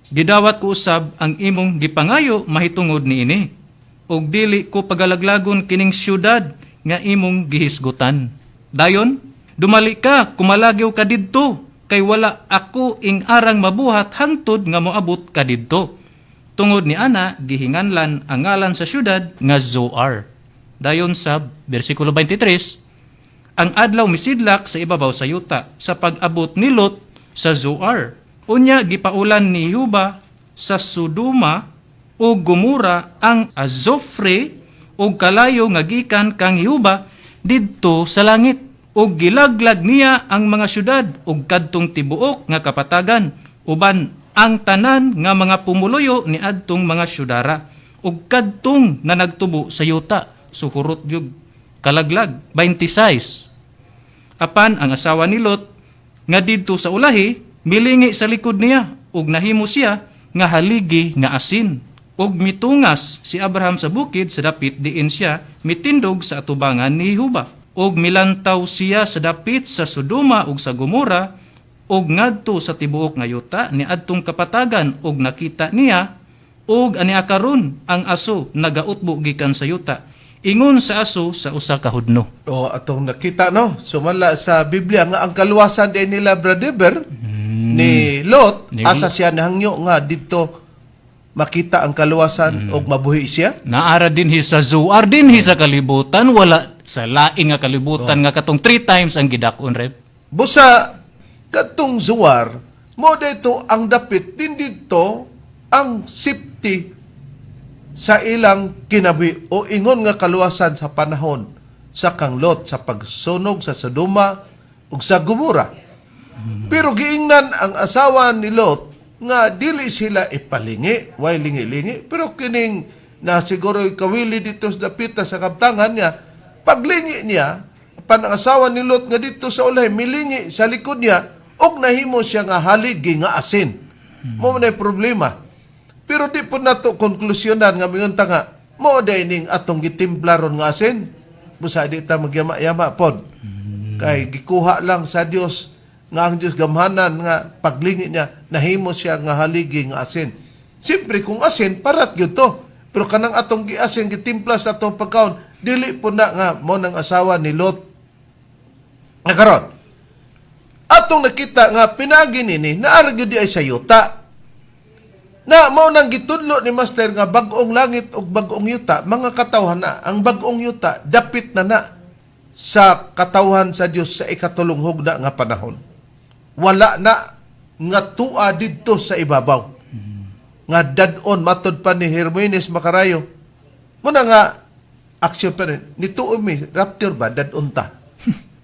Speaker 4: gidawat ko usab ang imong gipangayo mahitungod niini ug dili ko pagalaglagon kining syudad nga imong gihisgutan. Dayon dumali ka, kumalagyo ka didto, kay wala ako ing arang mabuhat hangtod nga moabot ka didto." Tungod ni ana gihinganlan ang ngalan sa syudad nga Zoar. Dayon sa bersikulo 23, ang adlaw misidlak sa ibabaw sa yuta sa pag-abot ni Lot sa Zoar. Unya gipaulan ni Jehova sa Sodoma ug Gomora ang azofre ug kalayo nga gikan kang Jehova didto sa langit, ug gilaglag niya ang mga syudad ug kadtong tibuok nga kapatagan uban ang tanan nga mga pumuluyo ni adtong mga syudara ug kadtong na nagtubo sa yuta. Suhurot gyud kalaglag. 26. Apan ang asawa ni Lot nga didto sa ulahi milingi sa likod niya ug nahimo siya nga haligi nga asin. Ug mitungas si Abraham sa bukid sa dapit diin siya mitindog sa atubangan ni Jehova, ug milantaw siya sa dapit sa Sodoma ug sa Gomora ug ngadto sa tibuok nga yuta ni adtong kapatagan, ug nakita niya, ug ani akaron ang aso nagautbo gikan sa yuta ingon sa aso sa usa ka hudno.
Speaker 1: O atong nakita, no, sumala sa Biblia nga ang kaluwasan din nila, Brother Ber, ni Lot, asa siya nahangyo nga dito makita ang kaluwasan ug mabuhi siya?
Speaker 4: Naara dinhi sa Zoar, dinhi sa kalibutan, wala sa lain nga kalibutan nga katong three times ang gidak-on, Reb.
Speaker 1: Busa katong Zuar mo dito ang dapit din dito ang safety sa ilang kinabuhi o ingon nga kaluwasan sa panahon sa kanglot sa pagsunog sa Sodoma ug sa Gomora. Pero giingnan ang asawa ni Lot nga dili sila ipalingi, way lingi-lingi, pero kining na siguro kawili dito sa dapita sa kabtangan niya, paglingi niya, pan ang asawa ni Lot nga dito sa ulay, milingi sa likod niya, og nahimo siya nga haligi nga asin. Mo man ay problema. Pero di po nato konklusyonan nga mingon ta nga mo day ning atong gitimpla ron nga asin. Busa di ta magyama-yama pod. Kay gikuha lang sa Dios nga ang Dios gamhanan nga paglingi niya nahimo siya nga haligi nga asin. Siyempre kung asin parat gyud to. Pero kanang atong giasin gitimpla sa atong pagkaon dili po na nga mo nang asawa ni Lot. Nga karon atong nakita nga pinagi nini naa gyud di ay sa yuta. Na mao nang gitudlo ni Master nga bag-ong langit ug bag-ong yuta, mga katawhan na ang bag-ong yuta dapit na na sa katawhan sa Dios sa ikatulong hugna nga panahon. Wala na nga tua didto sa ibabaw. Nga dad-on matod pa ni Hermoines Macarayo. Muna nga action pa rin. Nituo mi rapture ba dad-on ta.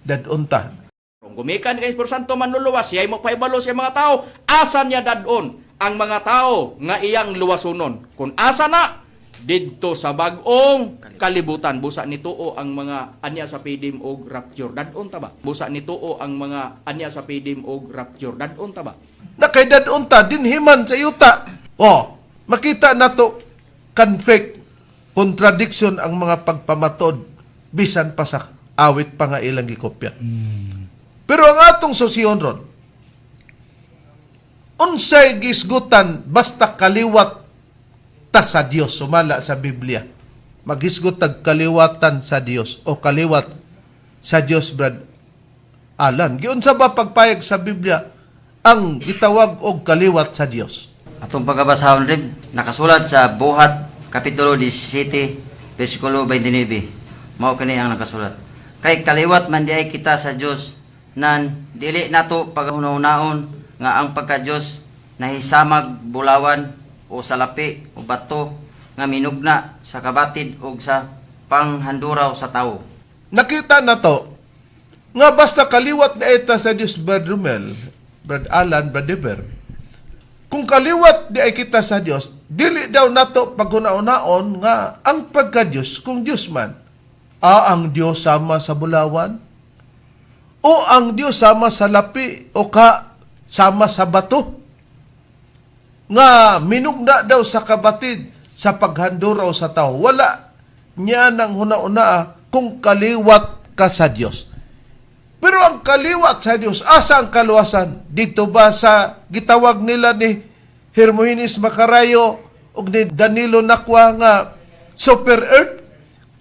Speaker 1: Dad-on ta.
Speaker 6: Kung gumikan kay Espiritu Santo manluluwas, siya'y mo paibalo sa mga tao, asa niya dadon ang mga tao nga iyang luwasunon. Kung asa na, didto sa bag-ong kalibutan. Busa nituo ang mga anya sa pidim og rapture. Dadon ta ba? Busa nituo ang mga anya sa pidim og rapture. Dadon ta ba?
Speaker 1: Na kay dadon ta dinhiman sa yuta. Oh, makita nato conflict, contradiction ang mga pagpamatod bisan pa sa awit pa nga ilang gikopya. Pero ang atong sosyon ron, unsay gisgutan basta kaliwat ta sa Dios sumala sa Biblia. Magisgot tag kaliwatan sa Dios o kaliwat sa Dios, Brad Alan. Giunsa ba pagpayag sa Biblia ang gitawag og kaliwat sa Dios?
Speaker 2: Atong pagkabasahon rin, nakasulat sa Buhat, Kapitulo 17, versikulo 29. Mao kini ang nakasulat. Kay kaliwat man diay kita sa Dios nan dili nato paghunahunaon nga ang pagka-Dios nahisamag bulawan o salapi o bato nga minugna sa kabatid og sa panghanduraw sa tawo.
Speaker 1: Nakita na to nga basta kaliwat na ita sa Dios, Brad Rumel, Brad Alan, Brad Dever. Kung kaliwat di ay kita sa Dios, dili daw nato paghuna-unaon nga ang pagka-Dios, kung Dios man, ang Dios sama sa bulawan, o ang Dios sama sa lapi, o ka sama sa bato, nga minugna daw sa kabatid sa paghanduraw sa tao. Wala niya nang huna-una kung kaliwat ka sa Dios. Pero ang kaliwat sa Dios, asa ang kaluwasan? Dito ba sa gitawag nila ni Hermogenes Macarayo ug ni Danilo Nakwa nga super earth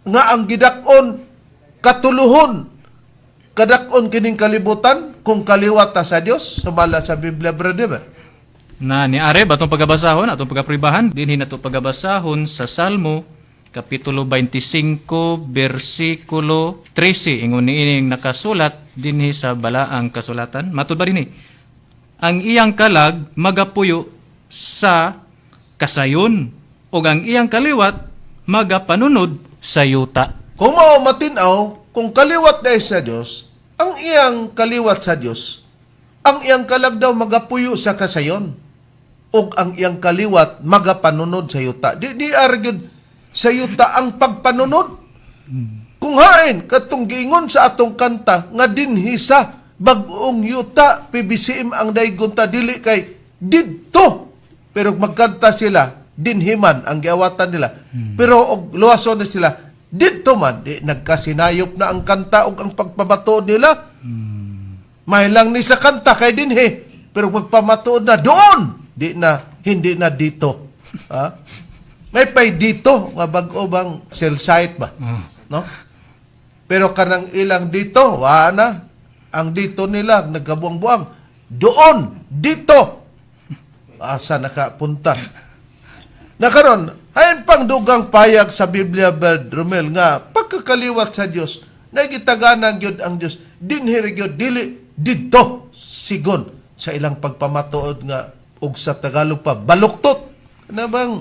Speaker 1: nga ang gidak-on katuluhon kadak-on kining kalibutan kung kaliwat ta sa Dios sumala sa Biblia, brother?
Speaker 4: Na ni Areb atong pagabasahon, atong pagapribahan, dinhi nato pagabasahon sa Salmo kapitulo 25 bersikulo 13 ingon niining nakasulat dinhi sa balaang kasulatan. Matud ba dinhi? Ang iyang kalag magapuyo sa kasayon ug ang iyang kaliwat magapanunod sa yuta.
Speaker 1: Kung mao matinaw, kung kaliwat na sa Dios, ang iyang kaliwat sa Dios, ang iyang kalag daw magapuyo sa kasayon ug ang iyang kaliwat magapanunod sa yuta. Di di argyud sa yuta ang pagpanunod. Kung hain katong giingon sa atong kanta nga dinhi sa bag-ong yuta PBCM ang daygon ta dili kay didto. Pero magkanta sila dinhiman ang giawatan nila. Pero og luwason na sila didto man di nagkasinayop na ang kanta ug ang pagpamatuod nila. May lang ni sa kanta kay dinhi pero magpamatuod na doon di na hindi na dito. Ha? May pay dito nga bag-o bang cell site ba? No? Pero kanang ilang dito, wa na. Ang dito nila nagkabuang-buang. Doon, dito. Asa nakapunta? Nakaron, hain pang dugang payag sa Biblia, Brad Romel, nga pagkakaliwat sa Dios, nagitaganan gyud ang Dios, dinhi ra gyud dili didto sigon sa ilang pagpamatuod nga og sa Tagalog pa baluktot na bang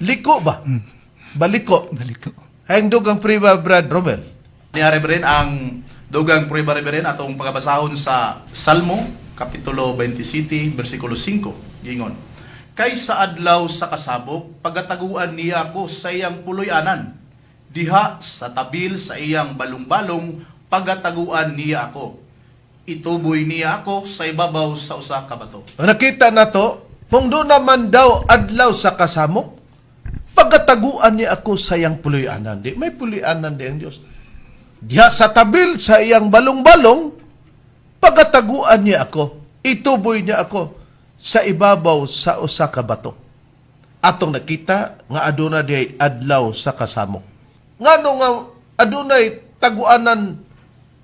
Speaker 1: Liko ba? Baliko.
Speaker 4: Baliko.
Speaker 1: Hayang dugang priba, Brad Romel.
Speaker 3: Niya, Reverend, ang dugang prueba, Reverend, atong pagabasahon sa Salmo, Kapitulo 27, versikulo 5. Gingon: "Kay sa adlaw sa kasabok, pagataguan niya ako sa iyang puloy-anan. Diha sa tabil sa iyang balong-balong, pagataguan niya ako. Ituboy niya ako sa ibabaw sa usa ka bato."
Speaker 1: Nakita na to, kung doon naman daw adlaw sa kasamok, pagkataguan niya ako sa iyang puloy-anan. Di, may puloy-anan di ang Diyos. Diha sa tabil sa iyang balong-balong, pagkataguan niya ako, ituboy niya ako sa ibabaw sa usa ka bato. Atong nakita nga aduna di adlaw sa kasamok. Ngano nga adunay taguanan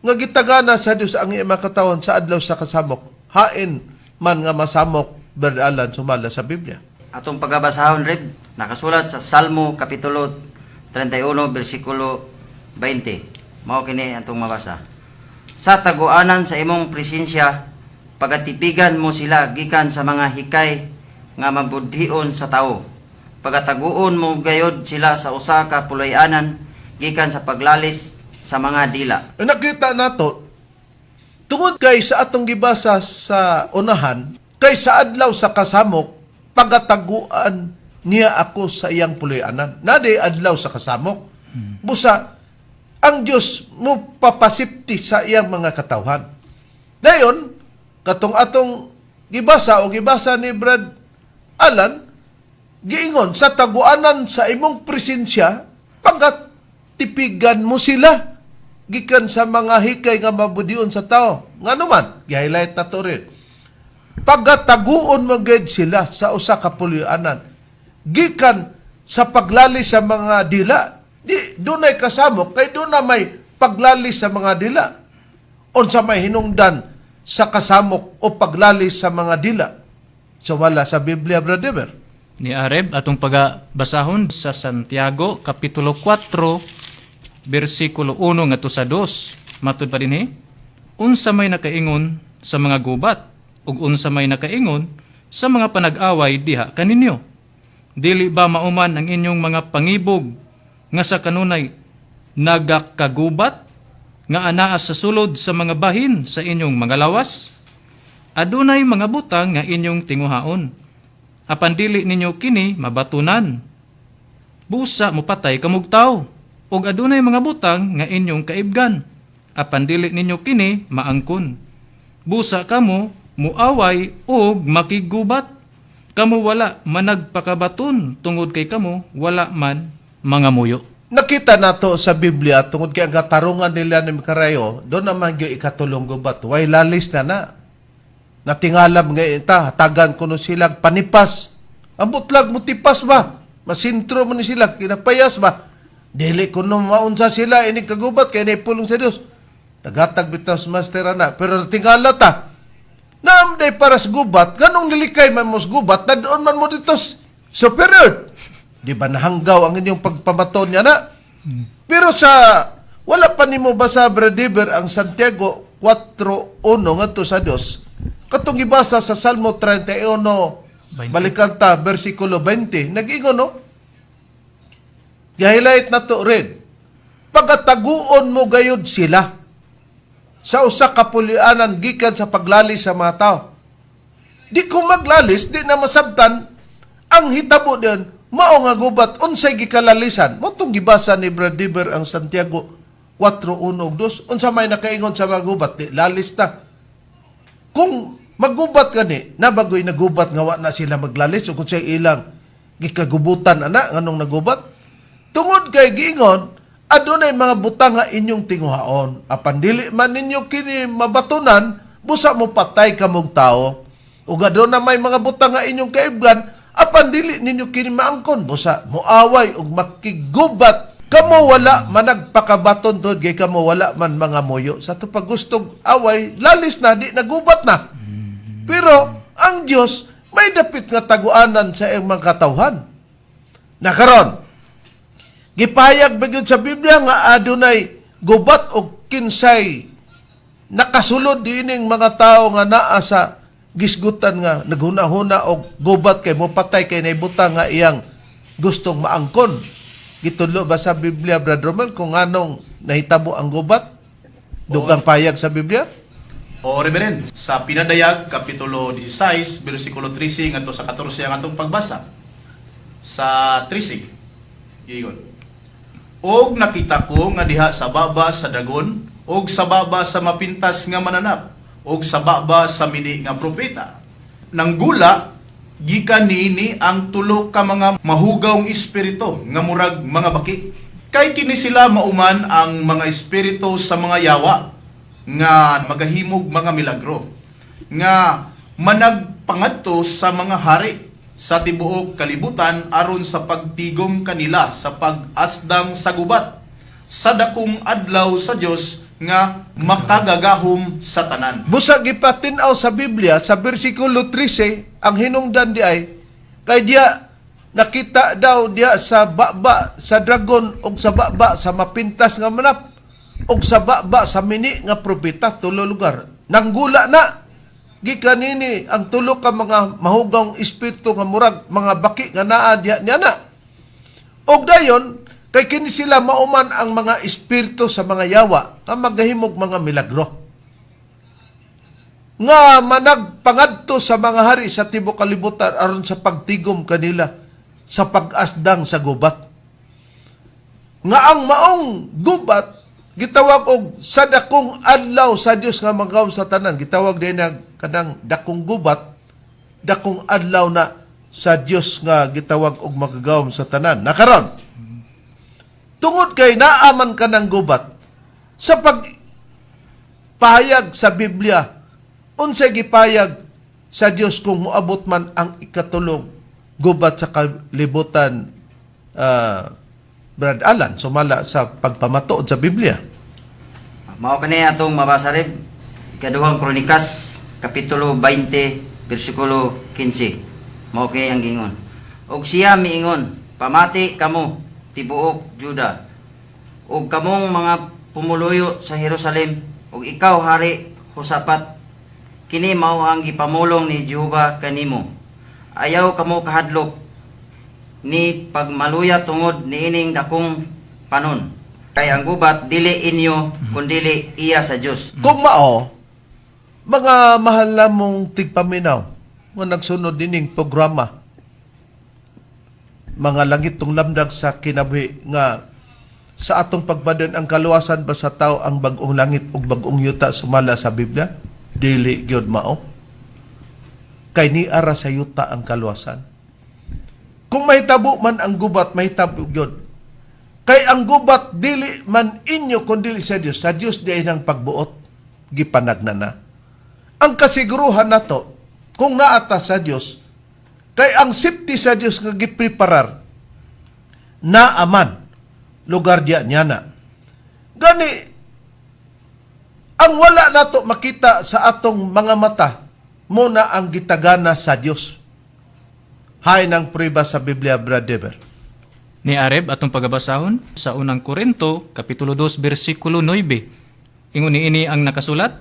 Speaker 1: nga gitagana sa Dios ang iyang mga katawan sa adlaw sa kasamok? Hain man nga masamok, Brad Alan, sumala sa Biblia?
Speaker 2: Atong pagabasahon, Reb, nakasulat sa Salmo Kapitulo 31, versikulo 20. Mao kini atong mabasa. "Sa taguanan sa imong presensya, pagatipigan mo sila gikan sa mga hikay nga mabudhion sa tao. Pagataguon mo gayod sila sa usa ka pulayanan gikan sa paglalis sa mga dila."
Speaker 1: Nakita nato tungod kay sa atong gibasa sa unahan, kay sa adlaw sa kasamok pagataguan niya ako sa iyang puloy-anan. Nadi adlaw sa kasamok. Busa ang Dios mo papasipti sa iyang mga katawhan. Dayon katong atong gibasa o gibasa ni Brad Alan, giingon sa taguanan sa imong presensya pagatipigan mo sila gikan sa mga hikay nga mabudion sa tao. Ngano man, gi-highlight na to rin. Pagataguon mo gid sila sa usa ka puloy-anan gikan sa paglalis sa mga dila. Di dunay kasamok kay doon na may paglalis sa mga dila. Unsa may hinungdan sa kasamok o paglalis sa mga dila? So wala sa Biblia, Brother?
Speaker 4: Ni Areb, atong pagabasahon sa Santiago Kapitulo 4 bersikulo 1 ngadto sa 2. Matud pa dinhi, "Unsa may nakaingon sa mga gubat ug unsa may nakaingon sa mga panag-away diha kaninyo? Dili ba mauman ang inyong mga pangibog nga sa kanunay nagakagubat nga anaa sa sulod sa mga bahin sa inyong mga lawas? Adunay mga butang nga inyong tinguhaon, apan dili ninyo kini mabatunan. Busa mopatay kamog tawo. Ug adunay mga butang nga inyong kaibgan, apan dili ninyo kini maangkon. Busa kamo muaway ug makiggubat. Kamo wala managpakabaton tungod kay kamo wala man mga muyo."
Speaker 1: Nakita nato sa Biblia tungod kay ang katarungan nila ni Mikarayo, doon naman gyud ikatulong gubat. Way lalis na na. Natingalam nga ita, hatagan kuno silang panipas. Ang butlag mo tipas ba? Masintro mo ni sila, kinapayas ba? Dili kuno maunsa sila ini kagubat kay pulong sa Dios. Naghatag bitaw sa master ana, pero natingala ta. Naam day para sa gubat, ganong nilikay man mo sa gubat, na doon man mo dito superior. Di ba nahanggaw ang inyong pagpamaton niya na? Pero sa wala pa nimo basa, Bradiver, ang Santiago 4:1 ngadto sa Dios. Katong gibasa sa Salmo 31, balikan ta bersikulo 20, nag-ingon, no? Gi-highlight na to rin. "Pagataguon mo gayud sila sa usa ka pulianan gikan sa paglalis sa mga tao." Di ko maglalis, di na masabtan ang hitabo din mao nga gubat. Unsay gikalalisan? Mo tong gibasa ni Brad Diber ang Santiago 4:1 ug 2. Unsa may nakaingon sa mga gubat? Di lalis ta. Kung magubat kani, nabagoy nagubat nga wa na sila maglalis o kung sa ilang gikagubutan ana nganong nagubat? Tungod kay giingon, adunay mga butang nga inyong tinguhaon, apan dili man ninyo kini mabatunan, busa mo patay kamog tao. Ug aduna may mga butang nga inyong kaibgan, apan dili ninyo kini maangkon, busa moaway ug makigubat. Kamo wala managpakabaton tungod kay kamo wala man mga moyo. Sa to pagustog away, lalis na, di nagubat na. Pero ang Dios may dapit nga taguanan sa iyang mga katawhan. Nakaron, gipahayag ba gyud sa Biblia nga adunay gubat o kinsay nakasulod diining mga tao nga naa sa gisgutan nga naghuna-huna og gubat kay mopatay kay naibutang nga iyang gustong maangkon. Gitudlo ba sa Biblia, Brad Roman, kung anong nahitabo ang gubat? Dugang payag sa Biblia?
Speaker 3: O Reverend, sa Pinadayag kapitulo 16 bersikulo 13 ngadto sa 14 ang atong pagbasa. Sa 13. Giingon. Og nakita ko nga diha sa baba sa dragon og sa baba sa mapintas nga mananap og sa baba sa mini nga propeta. Nanggula gikan niini ang tulo ka mga mahugawng espiritu nga murag mga baki. Kay kini sila mauman ang mga espiritu sa mga yawa nga magahimog mga milagro nga managpangadto sa mga hari sa tibuok kalibutan aron sa pagtigom kanila sa pag-asdang sa gubat sa dakong adlaw sa Dios nga makagagahom sa tanan.
Speaker 1: Busa gipatin-aw sa Biblia sa bersikulo 13 ang hinungdan di ay kay diya nakita daw diya sa baba sa dragon og sa baba sa mapintas nga manap og sa baba sa mini nga propeta, tulo lugar. Nanggula na gikan nini ang tulo ka mga mahugong espiritu nga murag mga baki nga naa diha niya na. Og dayon kay kini sila mauman ang mga espiritu sa mga yawa nga magahimog mga milagro nga managpangadto sa mga hari sa tibuok kalibutan aron sa pagtigom kanila sa pag-asdang sa gubat. Nga ang maong gubat gitawag og sa dakong adlaw sa Dios nga magawom sa tanan. Gitawag din na kanang dakong gubat, dakong adlaw na sa Dios nga gitawag og magagawom sa tanan. Nakaron, tungod kay naaman ka ng gubat, sa pag pahayag sa Biblia, unsay gipayag sa Dios kung moabot man ang ikatulong gubat sa kalibutan, Brad Alan, sumala sa pagpamatuod sa Biblia?
Speaker 2: Mao kani atong mabasa rib Ikaduhang Kronikas kapitulo 20 bersikulo 15. Mao kini ang giingon. Og siya miingon, pamati kamo tibuok Juda ug kamong mga pumuluyo sa Jerusalem ug ikaw, Hari Josapat, kini mao ang gipamulong ni Jehova kanimo: Ayaw kamo kahadlok ni pagmaluya tungod niining dakong panon, kay ang gubat dili inyo kundili iya sa Dios.
Speaker 1: Kung mao, mga mahal na mong tigpaminaw nga nagsunod dining programa, Mga Langit Tong Lamdag sa Kinabuhi, nga sa atong pagpadon, ang kaluwasan ba sa tao ang bagong langit ug bagong yuta sumala sa Biblia? Dili gyud mao. Kay niara sa yuta ang kaluwasan. Kung mahitabo man ang gubat, mahitabo gyud. Kay ang gubat dili man inyo kundi sa Dios. Sa Dios di ay ng pagbuot gipanagna na. Ang kasiguruhan nato kung naata sa Dios, kay ang safety sa Dios nga gipreparar naaman lugar diya niya na. Gani ang wala nato makita sa atong mga mata mo na ang gitagana sa Dios. Hay ng prueba sa Biblia, Brad Dever.
Speaker 4: Ni Areb atong pagabasahon sa Unang Korinto kapitulo 2 bersikulo 9. Ingon niini ang nakasulat,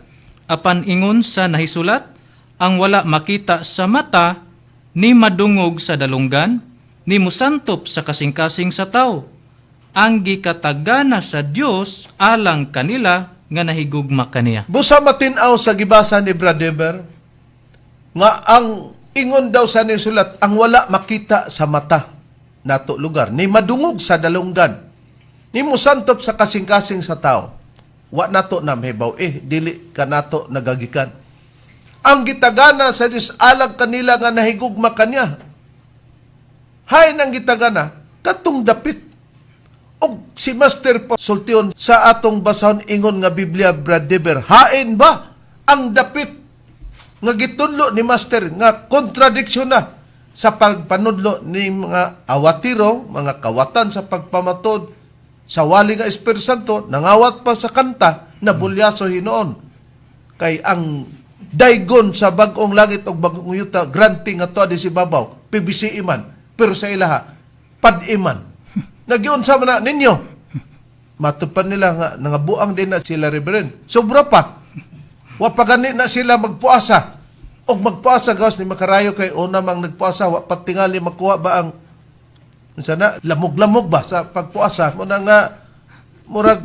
Speaker 4: apan ingon sa nahisulat, ang wala makita sa mata ni madungog sa dalunggan ni musantop sa kasing-kasing sa tao, ang gikatagana sa Dios alang kanila nga nahigugma kaniya.
Speaker 1: Busa matin-aw sa gibasa ni Brad Dever nga ang ingon daw sa nisulat, ang wala makita sa mata nato lugar ni madungog sa dalunggan ni musantop sa kasing-kasing sa tao, wa nato na mahibaw, eh dili kanato nagagikan, ang gitagana sa Dios alang kanila nga nahigugma kaniya. Hay nang gitagana katong dapit. Og si Master po sultion sa atong basahon ingon nga Biblia, Brad Dever, hain ba ang dapit nga gitudlo ni Master nga kontradiksyon na sa pagpanudlo ni mga awatiro, mga kawatan sa pagpamatod sa wali nga Espiritu Santo, nangawat pa sa kanta na bulyaso hinoon? Kay ang daygon sa bagong langit o bagong yuta, granting nga to di si babaw, PBC iman, pero sa ilaha, pad iman. Nagiunsa man na ninyo. Matupan nila nga nangabuang din na sila, Reverend. Sobra pa. Wa pa gani na sila magpuasa. Og magpuasa gawas ni makarayo kay una mang nagpuasa wa pa tingali makuha ba ang Unsa na, lamog-lamog ba sa pagpuasa mo na nga murag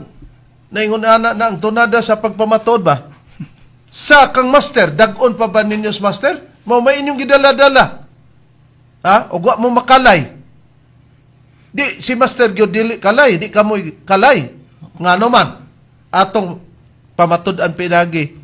Speaker 1: naingon ana na ang tunada sa pagpamatuod ba? Sa kang master, dag-on pa ba ninyo sa master? Mao may inyong gidala-dala. Ha? O wa mo makalay. Di si master gyud dili kalay, di kamoy kalay. Ngano man atong pamatud-an pinagi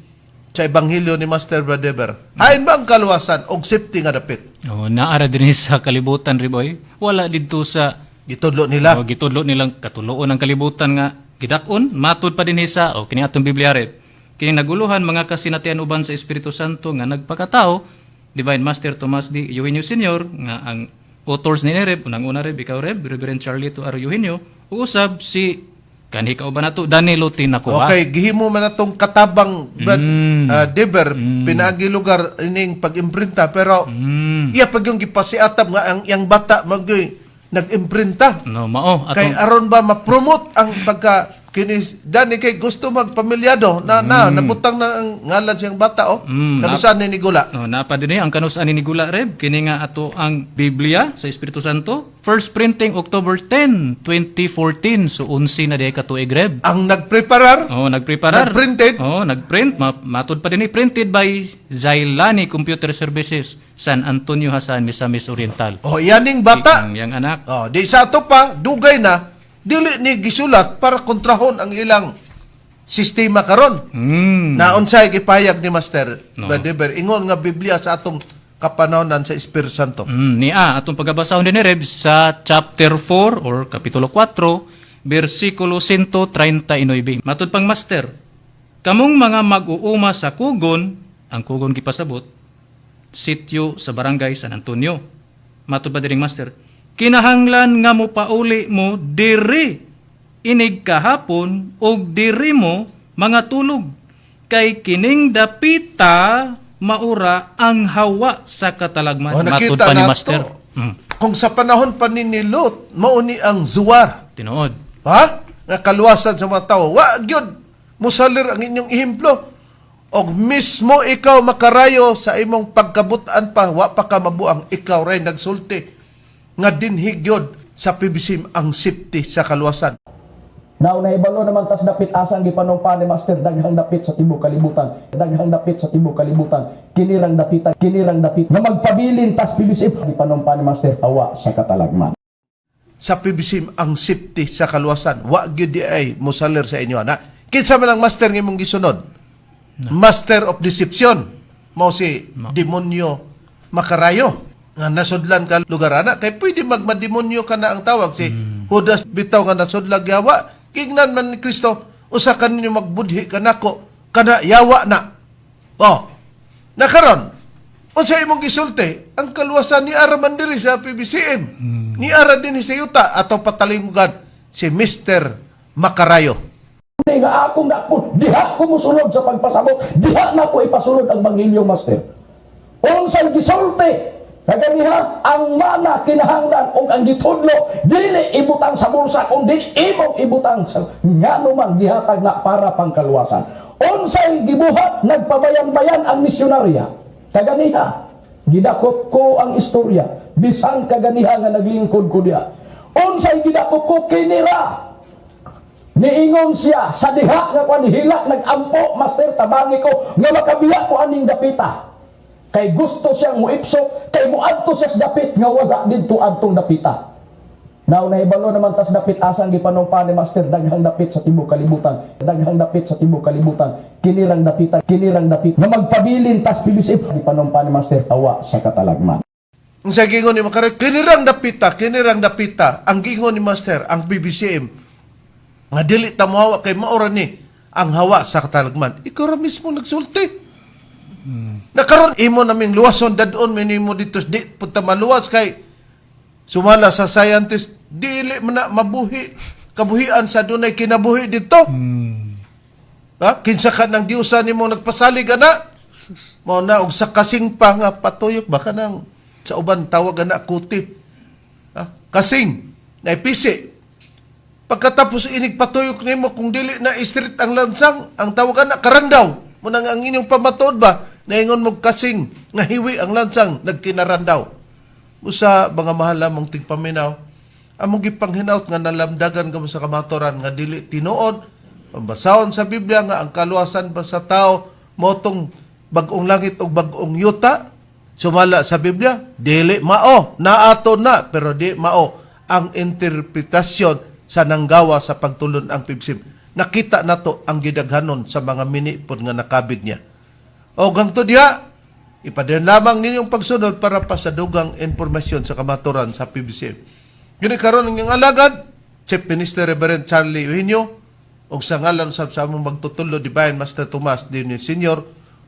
Speaker 1: sa ebanghelyo ni Master Bradeber. Hain ba ang kaluwasan og safety nga dapit?
Speaker 4: Oh, naara din sa kalibutan, Riboy. Wala didto sa
Speaker 1: Gitudlo nila.
Speaker 4: Oh, gitudlo nilang katuloon ang kalibutan nga gidak-on matud pa dinhi sa o kini atong Biblia rep. Kini naguluhan mga kasinatian uban sa Espiritu Santo nga nagpakatao Divine Master Tomas D. Eugenio Senior nga ang authors ni Reb, unang-una Reb, ikaw Reb, Reverend Charlie to R. Eugenio, ug usab si kanhi kauban nato Danilo T. Nakuha.
Speaker 1: Okay, gihimo man atong katabang Brad Deber pinaagi lugar ining pag-imprinta, pero iya pag yung gipasiatab nga ang iyang bata magyoy nag-imprinta.
Speaker 4: No, mao
Speaker 1: Kay
Speaker 4: atong
Speaker 1: aron ba ma-promote ang pagka kini Dani kay gusto magpamilyado na na nabutang na ang ngalan siyang bata, oh. Kanusan ni Nigula.
Speaker 4: Oh, napa din ang kanus-an ni Gula Reb kini nga ato ang Biblia sa Espiritu Santo. First printing October 10, 2014. So 11 na diay ka tuig, Reb.
Speaker 1: Ang nagpreparar.
Speaker 4: Oh, nagpreparar.
Speaker 1: Nagprinted?
Speaker 4: Oh, nagprint. Matud pa din printed by Zailani Computer Services, San Antonio Hasan, Misamis Oriental.
Speaker 1: Oh, yaning bata.
Speaker 4: Ang yang anak.
Speaker 1: Oh, di sa ato pa dugay na dili ni gisulat para kontrahon ang ilang sistema karon. Na unsay gipayag ni Master
Speaker 4: No.
Speaker 1: Brother, ingon nga Biblia sa atong kapanahonan sa Espiritu Santo.
Speaker 4: Niya atong pagabasahon din ni Reb sa chapter 4 or kapitulo 4 bersikulo 139. Matud pang Master, kamong mga mag-uuma sa kugon, ang kugon gipasabot sitio sa barangay San Antonio. Matud pa diring Master, kinahanglan nga mo pauli mo diri inig kahapon og diri mo mga tulog kay kining dapita maura ang hawa sa katalagman.
Speaker 1: Oh,
Speaker 4: Matud
Speaker 1: nakita
Speaker 4: pa ni
Speaker 1: nato.
Speaker 4: Master.
Speaker 1: Kung sa panahon pa ni Lot, mao ni ang Zuar.
Speaker 4: Tinuod.
Speaker 1: Ha? Nga kaluwasan sa mga tao. Wa gyud musalir ang inyong ehemplo. Og mismo ikaw makarayo sa imong pagkabutan pa, wa pa ka mabuang, ikaw ray nagsulti nga dinhi gyud sa PBC ang safety sa kaluwasan.
Speaker 8: Now, naibalo naman tas dapit asang gipanumpa ni Master, daghang dapit sa tibok kalibutan, daghang dapit sa tibok kalibutan, kinirang dapitan, kinirang dapit nga magpabilin tas PBC gipanumpa ni Master hawa sa katalagman.
Speaker 1: Sa PBC ang safety sa kaluwasan. Wa gyud di ay musalir sa inyo ana. Kinsa man ang master nga imong gisunod? Master of deception. Mao si demonyo makarayo nga nasudlan ka lugar ana kay pwede magmademonyo ka na ang tawag si Judas bitaw nga nasudlag yawa. Gignan man ni Kristo, usa ka ninyo magbudhi kanako kana yawa na. Oh. Nakaron, unsa imong gisulti, ang kaluwasan ni ara man diri sa PBCM. Ni ara din sa yuta ato patalinggan si Mr. Makarayo.
Speaker 8: Ni nga akong dakpon, diha ko musulod sa pagpasabot, diha na ko ipasulod ang Bangilyo, Master. Unsay gisulti kaganiha ang mana kinahanglan og ang gitudlo dili ibutang sa bulsa kundi imong ibutang sa ngano man gihatag na para pangkaluwasan. Unsay gibuhat, nagpabayan-bayan ang misyonarya. Kaganiha gidakop ko ang istorya bisan kaganiha nga naglingkod ko diha. Unsay gidakop ko kinira. Niingon siya sa diha nga kwan hilak nagampo, Master, tabangi ko nga makabiya ko aning dapita. Kay gusto siyang muipso kay muadto siya sa dapit nga wala didto adtong dapita. Now, naibalo naman tas dapit asang gipanumpa ni Master, daghang dapit sa tibok kalibutan, daghang dapit sa tibok kalibutan, kinirang dapita, kinirang dapit nga magpabilin tas PBC gipanumpa ni Master hawa sa katalagman.
Speaker 1: Ang sa gingon ni Makarayo, kinirang dapita, kinirang dapita, ang gingon ni Master, ang PBCM, nga dili ta mohawa kay maura ni ang hawa sa katalagman. Ikaw ra mismo nagsulti. Nakaron imo naming luwason dadon minimo dito di punta maluwas kay sumala sa scientist dili man na mabuhi kabuhian sa dunay kinabuhi dito. Ha? Kinsa ka ng Diyosa nimo nagpasalig ana? Mao na og sa kasing pa nga patuyok ba kanang sa uban tawag ana kuti. Ha? Kasing naipisi. Pagkatapos inig patuyok nimo kung dili na street ang lansang, ang tawag ana karandaw. Muna nga ang inyong pamatuod ba naingon mo kasing nga hiwi ang lansang nagkinarandaw. Usa mga mahal lamang tigpaminaw. Among gipanghinaut nga nalamdagan kamo sa kamatuoran nga dili tinuod. Pambasahon sa Biblia nga ang kaluwasan ba sa tao motong bag-ong langit ug bag-ong yuta. Sumala sa Biblia, dili mao, naato na, pero di mao ang interpretasyon sa nanggawa sa pagtulon ang PBCM. Nakita nato ang gidaghanon sa mga minipon nga nakabig niya. O gangto diha, ipadayon lamang ninyong pagsunod para pa sa dugang impormasyon sa kamaturan sa PBCM. Gini karon ang inyong alagad, Chief Minister Reverend Charlie Eugenio, ug sa ngalan usab sa among magtutulo, Divine Master Tomas Dionisio Senior,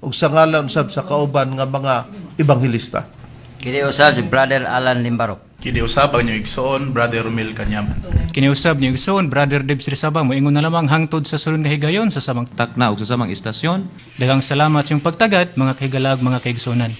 Speaker 1: ug sa ngalan usab sa kauban nga mga ebanghelista.
Speaker 2: Kini usab si Brother Alan Limbarok.
Speaker 3: Kini usab ang inyong igsoon, Brother Romel Kanyaman.
Speaker 4: Kiniusab ni igsoon, Brother Debs Rizaba, moingon na lamang hangtod sa sulod nga higayon sa samang
Speaker 5: Takna og sa samang istasyon.
Speaker 4: Daghang salamat sa iyong pagtagad, mga kahigalag, mga kaigsunan.